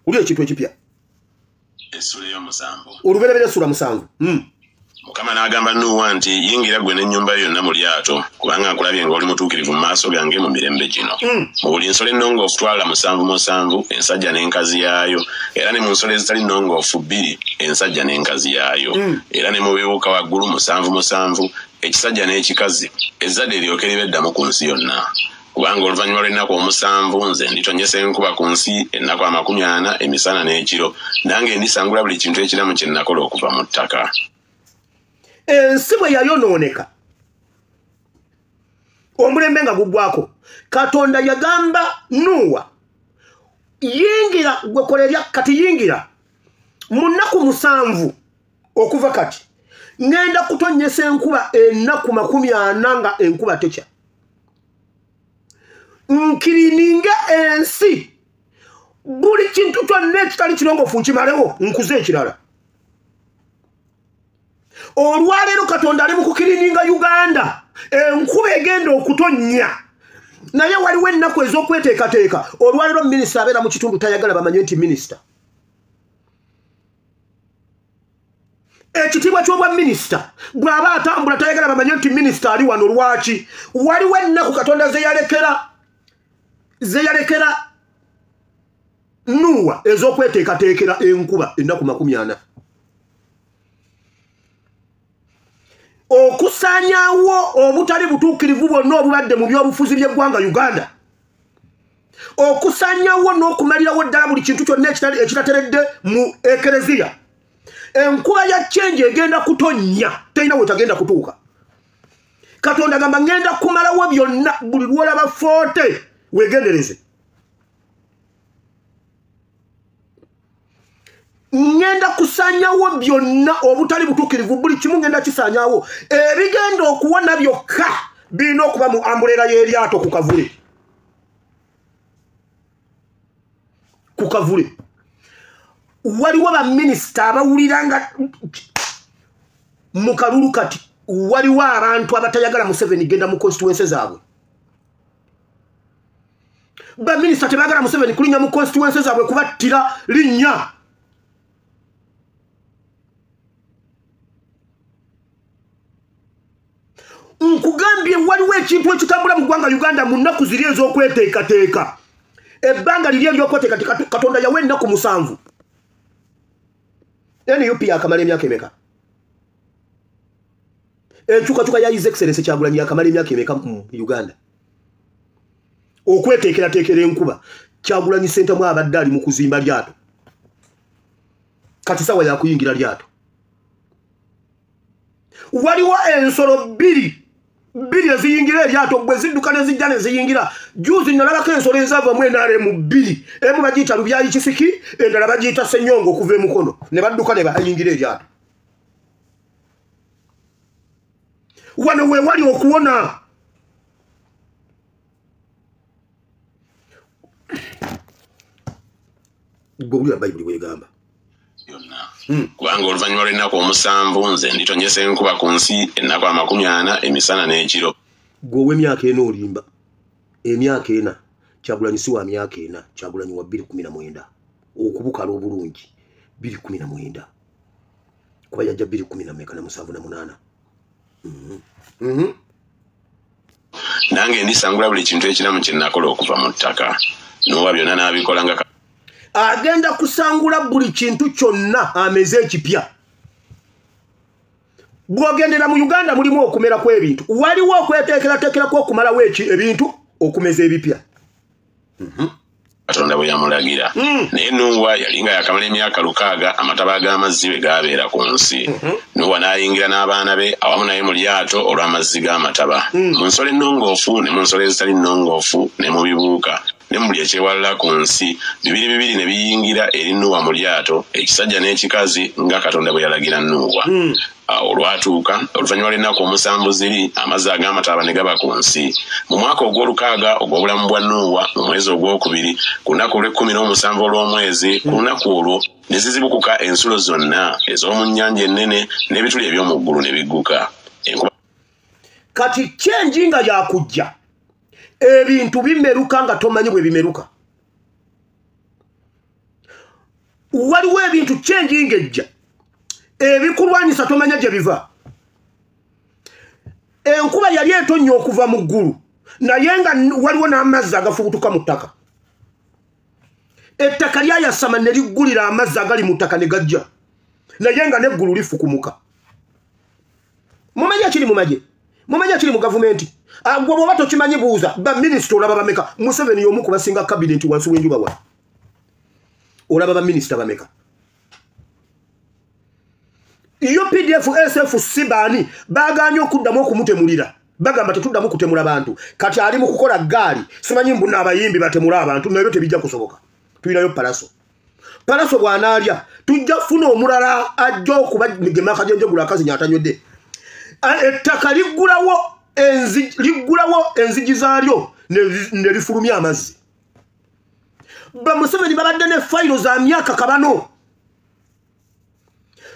Wulira ekintu ekipya. Essula ey'omusanvu. Olubereberye essula 7. Mukama n'agamba Nuuwa nti, "Yingira ggwe n'ennyumba yo yonna mu lyato, kubanga nkulabye ng'oli mutuukirivu mu maaso gange mu mirembe gino. Mu buli nsolo ennongoofu twala musanvu musanvu, ensajja n'enkazi yaayo, era ne mu nsolo ezitali nnongoofu bbiri, ensajja n'enkazi yaayo, era ne mu bibuuka waggulu musanvu musanvu, ekisajja n'ekikazi, ezzadde eryoke libe eddamu ku nsi yonna. Kubanga oluvannyuma lw'ennaku 7 nze nditonyesa enkuba ku nsi ennaku 40 emisana n'ekiro, nange ndisangula buli kintu ekiramu kye nakola okuva mu ttaka." Ensi bwe yayonooneka, omulembe nga guggwako, Katonda yagamba Nuwa, yingira gwe kola erya kati, yingira mu nnaku 7 okuva kati, ŋŋenda kutonnyesa enkuba ennaku 40 nga enkuba tekya. Nkirininga ensi, buli kintu kyonna ekitali kirongoofu nkimalewo, nkuze ekirala. Olwaleero Katonda ali mu kukirininga Uganda, enkuba egenda okutonnya. Naye waliwo ennaku ez'okweteekateeka. Olwaleero minisita abeera mu kitundu tayagala bamanye nti minisita. Ekitiibwa ky'obwa minisita bw'aba atambula tayagala bamanye nti minisita ali wano. Lwaki? Waliwo ennaku Katonda ze yalekera Nuwa ez'okweteekateekera enkuba, ennaku 40. Okusaanyaawo obutali butuukirivu bwonna obubadde mu byobufuzi by'eggwanga Uganda, okusaanyaawo n'okumalirawo ddala buli kintu kyonna ekitateredde mu ekereziya. Enkuba ya change egenda kutonnya, terina wetagenda kutuuka. Katonda gamba ngenda kumalawo byonna. Buli lwolaba 40, wegendereze. Ngenda kusanyawo byonna obutali butuukirivu, buli kimu ngenda kisanyawo. Ebigenda okuwona byokka birina okuba mu umbrella y'eryato ku kavule, ku kavule. Waliwo baminisita abawulira nga mu kalulu kati waliwo abantu abatayagala Museveni genda mu constituency zaabwe. Baminisita tebagala Museveni kulinnya mu constituency zaabwe kubattira linnya. Nkugambye, waliwo ekintu ekitambula mu ggwanga Uganda mu nnaku ziri ez'okweteekateeka, ebbanga liri eryokweteekateeka. Katonda yawa ennaku 7. NUP yakamala emyaka emeka? Enkyukakyuka ya His Excellence Kyagulanyi yakamala emyaka emeka mu Uganda? Okweteekerateekera enkuba. Kyagulanyi Sentamu abadde ali mu kuzimba lyato, kati sawa yakuyingira lyato. Waliwo ensolo bbiri bbiri eziyingira eryato, bwe zidduka ne zijja ne ziyingira. Juzi nalabako ensolo ezaava mu NRM bbiri, emu bagiyita Lubyayi Kisiki, endala bagiyita Senyongo, okuva emukono ne badduka ne bayingira eryato. Wano we wali okuwona. Gwe wulira Bayibuli bwegamba. Yonna. Kubanga oluvannyuma lw'ennaku 7 nze nditonyesa enkuba ku nsi ennaku 40 emisana n'ekiro. Gwe ow'emyaka 4 olimba. Emyaka 4, Kyagulanyi si wa myaka 4. Kyagulanyi wa 219, okubukala obulungi 219, kuba yajja bbiri kumi na meka na musanvu na munaana. Nange ndisangula buli kintu ekiramu kye nakola okuva mu ttaka. Nuwa byonna n'abikola nga Agenda kusangula buli kintu kyonna ameze ekipya. Bw'ogendera mu Uganda mulimu okumera kw'ebintu, waliwo okweteekerateekera kw'okumalawo eki ebintu, okumeza ebipya. Katonda bwe yamulagira. Naye Nuwa yali nga yakamala emyaka 600 amataba g'amazzi bwe gaabeera ku nsi. Nuwa n'ayingira n'abaana be awamu naye mu lyato olw'amazzi g'amataba. Mu nsolo ennongoofu ne mu nsolo ezitali nnongoofu ne mu bibuuka ne mu buli ekyewalala ku nsi, bibiri bibiri ne biyingira eri Nuwa mu lyato, ekisajja n'ekikazi, nga Katonda bwe yalagira Nuwa. Awo olwatuuka oluvannyuma lw'ennaku 7 ziri, amazzi ag'amataba ne gaba ku nsi. Mu mwaka ogw'olukaaga ogw'obulamu bwa Nuwa, mu mwezi ogwokubiri, ku lunaku olw'e-17 olw'omwezi, ku lunaku olwo ne zizibukuka ensulo zonna ez'omu nnyanja ennene, n'ebituli eby'omu ggulu ne bigguka. Enkuba Kati change nga yakujja, ebintu bimeruka nga tomanyi bwe bimeruka. Waliwo ebintu change ng'ejja ebikulwanyisa, tomanya gye biva. Enkuba yali etonnya okuva mu ggulu, naye nga waliwo n'amazzi agafubutuka mu ttaka. Ettaka lyayasama ne liggulira amazzi agali mu ttaka ne gajja, naye nga n'eggulu lifukumuka. Mumanyi ekiri mu magye, mumanyi ekiri mu gavumenti. Gwe bw'oba tokimanyi, buuza baminisita. Olaba bameka? Museveni y'omu ku basinga kabineti wansi w'enjuba wa. Olaba baminisita bameka? UPDF SF Sibani baganye okuddamu okumutemulira, bagamba tetuddamu kutemula bantu. Kati ali mu kukola gaali, simanyi mbu n'abayimbi batemula abantu, nabyo tebijja kusoboka. Tulinayo Palaso. Palaso bw'anaalya tujja kufuna omulala ajja okubagema akajenjegula akazi nyatanywedde. Ettaka liggulawo enzigi zaalyo ne lifulumya amazzi. Ba Museveni babadde ne fayiro za myaka kabano.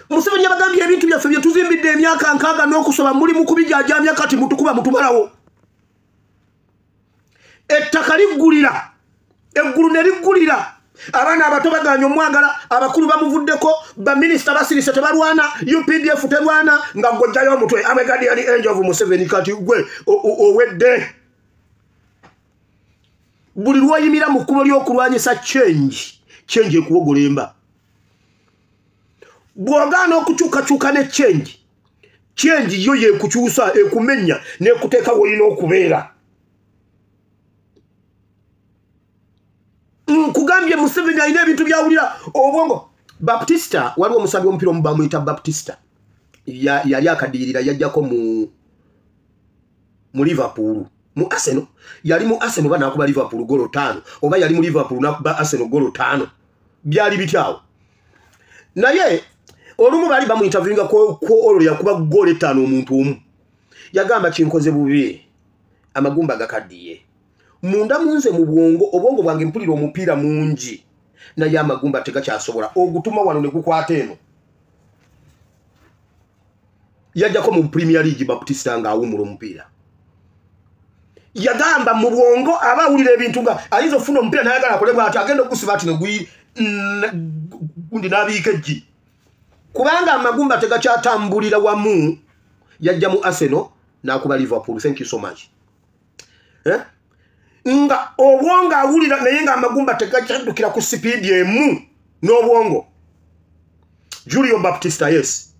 Museveni yabagambye ebintu byaffe bye tuzimbidde emyaka 60 n'okusoba muli mu kubijajamya kati mutukuba mutumalawo. Ettaka liggulira, eggulu ne liggulira. Abaana abato baganye omwagala, abakulu bamuvuddeko, baminisita basirise tebalwana, UPDF terwana, nga gojjayo omutwe. I'm a guardian angel of Museveni kati gwe owedde. Buli lw'oyimira mu kkubo ly'okulwanyisa change, change ekuwogolemba. Bw'ogaana okukyukakyuka ne change, change yo yekukyusa, ekumenya, n'ekuteeka w'olina okubeera. Nkugambye Museveni alina ebintu by'awulira obwongo. Baptista, waliwo omusambi w'omupiira omu bamuyita Baptista. Yali akaddirira, yajjako mu Liverpool. Mu Arsenal, yali mu Arsenal n'akuba Liverpool golo 5, oba yali mu Liverpool n'akuba Arsenal golo 5. Byali bityawo. Naye olumu bali bamuinterviewinga ko olwo yakuba golo 5 omuntu omu. Yagamba kinkoze bubi, amagumba gakaddiye. Munda munze mu bwongo, obwongo bwange mpulira omupiira mungi, naye amagumba tegakyasobola ogutuma wano ne gukwata eno. Yajjako mu Premier League Baptista ng'awummula omupiira. Yagamba mu bwongo aba awulira ebintu nga ayinza okufuna omupiira n'ayagala akole bw'ati, agenda okugusiba ati gundi n'abiika eggi. Kubanga amagumba tegakyatambulira wamu. Yajja mu Arsenal n'akuba Liverpool. Thank you so much. Nga obwongo awulira naye nga amagumba tegakyaddukira ku sipiidi emu n'obwongo. Julio Baptista, yes.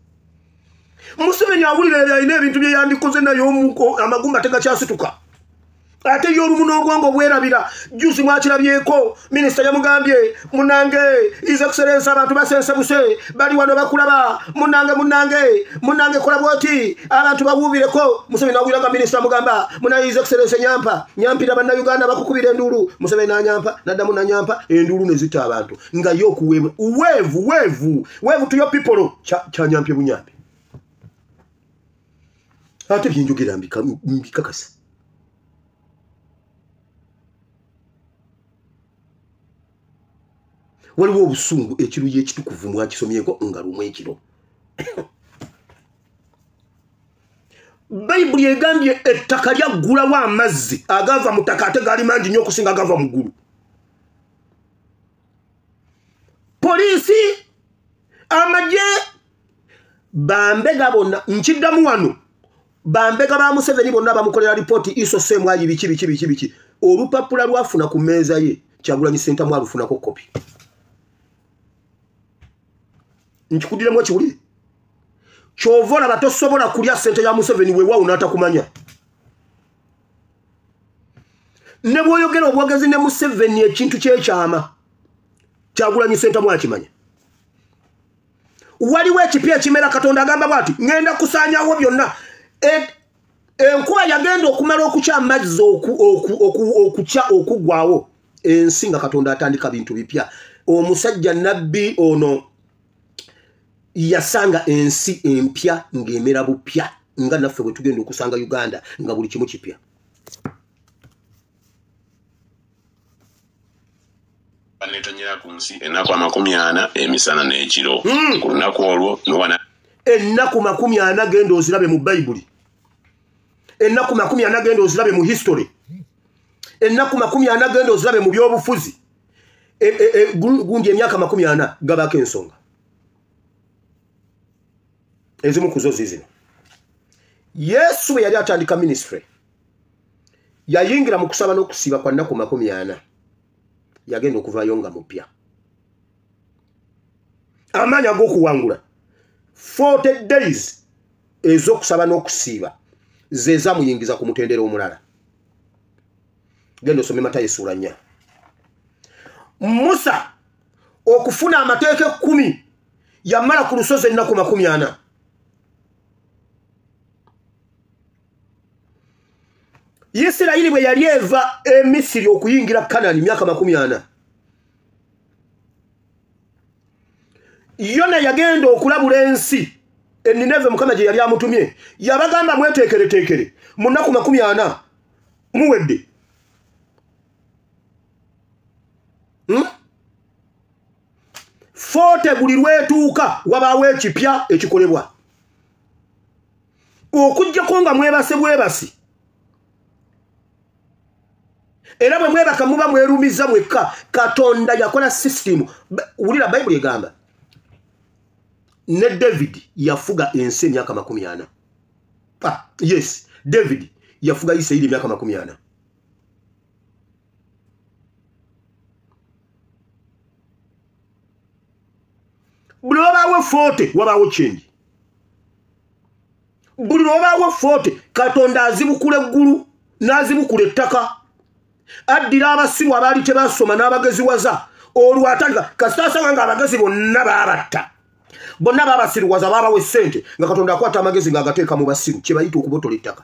Museveni awulira alina ebintu bye yandikoze naye amagumba tegakyasituka. Ate ye olumu n'obwongo bwerabira. Juzi mwakirabyeko, minisita yamugambye, munnange His Excellency abantu basensebuse, bali wano bakulaba, munnange munnange, munnange kola bw'oti, abantu bawuubireko. Museveni awulira nga minisita amugamba, munnaye His Excellency nyampa, nyampira bannayuganda bakukubira enduulu. Museveni n'anyampa, n'addamu n'anyampa, enduulu ne zitta abantu. Nga ye okuweebwa, weevu, weevu, weevu to your people, kyanyampye bunyampi. Ate bye njogera mbikakasa. Waliwo obusungu ekiruyi ekitukuvu mwakisomyeko nga lumu ekiro. Bayibuli egambye ettaka lyaggulawo amazzi agava mu ttaka ate gaali mangi nnyo okusinga agava mu ggulu. Poliisi, amagye, bambega bonna, nkiddamu wano, bambega ba Museveni bonna bamukolera lipooti iso semwayi biki biki biki biki. Olupapula lwafuna ku mmeeza ye, Kyagulanyi Ssentamu alufunako kopi. Nkikudiremu ekiwulire. Ky'ova olaba tosobola kulya ssente ya Museveni weewaawo n'atakumanya. Ne bw'oyogera obwogezi ne Museveni ekintu ky'ekyama, Kyagulanyi Ssentamu akimanya. Waliwo ekipya ekimera Katonda agamba bw'ati, ŋŋenda kusaanyaawo byonna. Enkuba yagenda okumala okukya amazzi okukya okuggwawo. Ensi nga Katonda atandika bintu bipya. Omusajja nabbi ono yasanga ensi empya ng'emera bupya, nga naffe bwe tugenda okusanga Uganda nga buli kimu kipya. Netonyera ku nsi ennaku 40 emisana n'ekiro. Ku lunaku olwo ennaku 40 genda ozirabe mu Bayibuli. Ennaku 40 genda ozirabe mu history. Ennaku 40 genda ozirabe mu byobufuzi. Gundi emyaka 40 gabaako ensonga. Ezimu ku zo zizino. Yesu bwe yali atandika ministry, yayingira mu kusaba n'okusiiba kwa nnaku 40. Yagenda okuvaayo nga mupya. Amaanyi ag'okuwangula 40 days ez'okusaba n'okusiiba ze zamuyingiza ku mutendera omulala. Genda osome Matayo ssuula 4. Musa okufuna amateeka 10 yamala ku lusozi ennaku 40. Isirayiri bwe yali eva e Misiri okuyingira Kanani myaka 40, Yona yagenda okulabula ensi e Nineve Mukama gye yali amutumye, yabagamba mweteekereteekere mu nnaku 40 muwedde. Forte buli lwetuuka wabaawo ekipya ekikolebwa, okuggyako nga mwebase bwebasi. Era bwe mwebaka muba mwerumiza mwekka. Katonda yakola system. Wulira Bayibuli egamba ne David yafuga ensi emyaka 40. Yes, David yafuga Isirayiri emyaka 40. Buli wabaawo forte wabaawo change. Buli wabaawo forte Katonda azibukula eggulu n'azibukula ettaka, addira abasiru abaali tebasoma n'abageziwaza. Olwo atandika kasita asanga nga abagezi bonna baabatta, bonna baabasiruwaza, baabawa essente, nga Katonda akwata amagezi ng'agateeka mu basiru, kye bayita okubotola ettaka.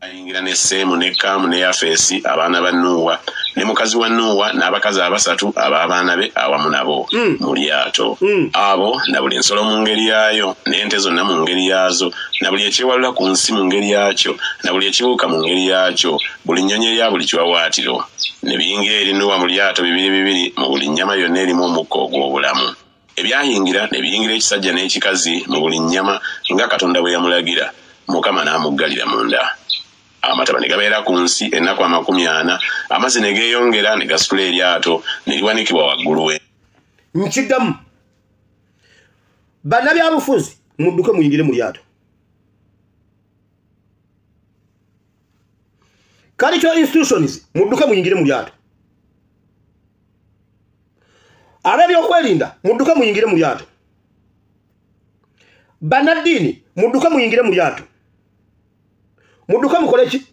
Ayingira ne Seemu ne Kaamu ne Yafeesi abaana ba Nuuwa ne mukazi wa Nuuwa n'abakazi abasatu ab'abaana be awamu nabo mu lyato. Abo na buli nsolo mu ngeri yaayo, n'ente zonna mu ngeri yaazo, na buli ekyewalula ku nsi mu ngeri yaakyo, na buli ekibuuka mu ngeri yaakyo, buli nnyonyi eya buli kiwaawaatiro. Ne biyingira eri Nuuwa mu lyato bibiri bibiri mu buli nnyama yonna erimu omukka ogw'obulamu. Ebyayingira ne biyingira ekisajja n'ekikazi mu buli nnyama nga Katonda bwe yamulagira. Mukama n'amuggalira munda. Amataba ne gabeera ku nsi ennaku 40, amazzi ne geeyongera ne gasitula eryato ne liwanikibwa waggulu we. Nkiddamu, bannabyabufuzi mudduke muyingire mu lyato. Cultural institutions mudduke muyingire mu lyato. Ab'ebyokwerinda mudduke muyingire mu lyato. Bannaddiini mudduke muyingire mu lyato. Mudduke mukole ki?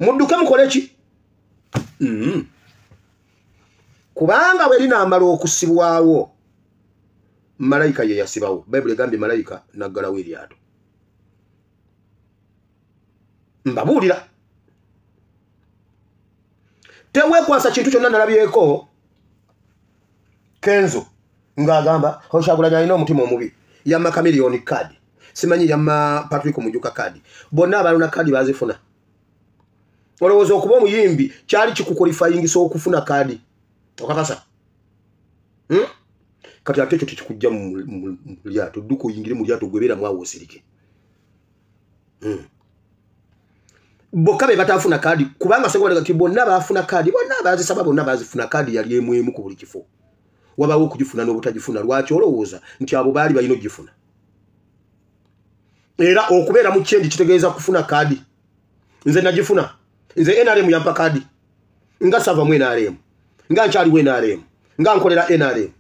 Mudduke mukole ki? Kubanga bwe linaamala okusibwawo, malayika ye yasibawo. Bayibuli egambye malayika n'aggalawo eryato. Mbabuulira, teweekwasa kintu kyonna. Nalabyeko Kenzo ng'agamba Kyagulanyi alina omutima omubi, yamma Chameleone kaadi, simanyi yamma Patrick Mujuka kaadi, bonna abalina kaadi bazifuna. Olowooza okuba omuyimbi kyali kikuqualifyingisa okufuna kaadi? Okakasa? Kati ate ekyo tekikujja mu lyato. Dduka oyingire mu lyato, gwebeeramu awo osirike. Bokka be bataafuna kaadi, kubanga senga nti bonna baafuna kaadi, bonna baazisaba, bonna baazifuna. Kaadi yali emu emu ku buli kifo. Wabaawo okugifuna n'obutagifuna. Lwaki olowooza nti abo baali balina okugifuna? Era okubeera mu change kitegeeza kufuna kaadi. Nze nagifuna. Nze NRM yampa kaadi, nga sava mu NRM, nga nkyaliwo NRM, nga nkolera NRM.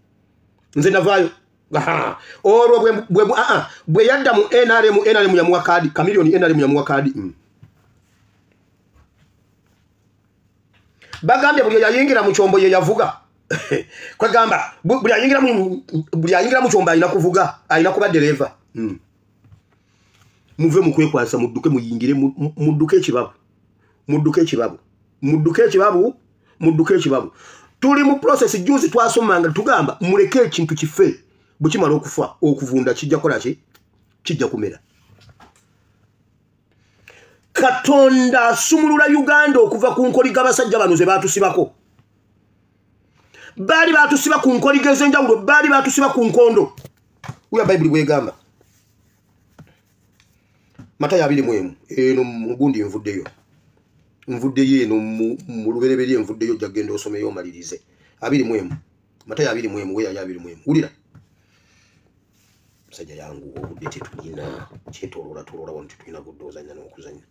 Nze navaayo. Olwo bwe yadda mu NRM, NRM yamuwa kaadi. Chameleone NRM yamuwa kaadi. Bagambye buli yayingira mu kyombo ye yavuga. Kwegamba buli ayingira mu kyombo alina kuvuga, alina kuba dereva. Muve mu kwekwasa, mudduke muyingire, mudduke ekibabu, mudduke ekibabu, mudduke ekibabu, mudduke ekibabu. Tuli mu process. Juzi twasomanga tugamba muleke ekintu kife, bwe kimala okufa okuvunda kijja kola ki? Kijja kumera. Katonda asumulula Uganda okuva ku nkoliga abasajja bano ze baatusibako. Baali baatusiba ku nkoliga ez'enjawulo, baali baatusiba ku nkondo. Uya Bayibuli bwegamba Matayo 21, eno mugundi nvuddeyo, nvuddeyo eno mu lubereberye nvuddeyo, ojja kugenda osomeyo omalirize. 21, Matayo 21, weyayo 21. Wulira musajja yangu, obudde tetulina, kyetoloola toloola wano, tetulina budde ozannya n'okuzannya.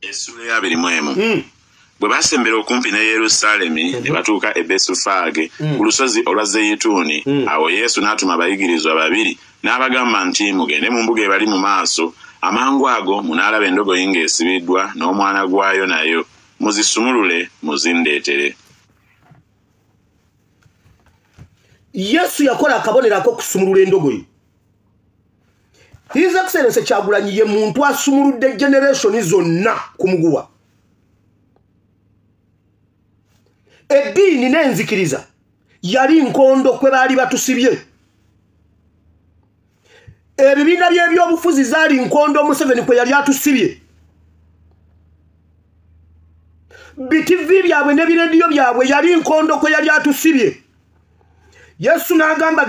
Essula ya 21. Bwe basembera okumpi ne Yerusaalemi ne batuuka e Besufaage ku lusozi olwa Zeyituuni, awo Yesu n'atuma abayigirizwa babiri n'abagamba nti, mugende mu mbuga ebali mu maaso, amangu ago munaalaba endogoyi ng'esibiddwa n'omwana gwayo nayo, muzisumulule muzindeetere. Yesu yakola akabonero ak'okusumulula endogoyi. His Excellency Kyagulanyi ye muntu asumuludde generation zonna ku muguwa. Eddiini n'enzikiriza yali nkondo kwe baali batusibye. Ebibiina by'ebyobufuzi zaali nkondo Museveni kwe yali atusibye. BTV byabwe ne birediyo byabwe yali nkondo kwe yali atusibye. Yesu n'agamba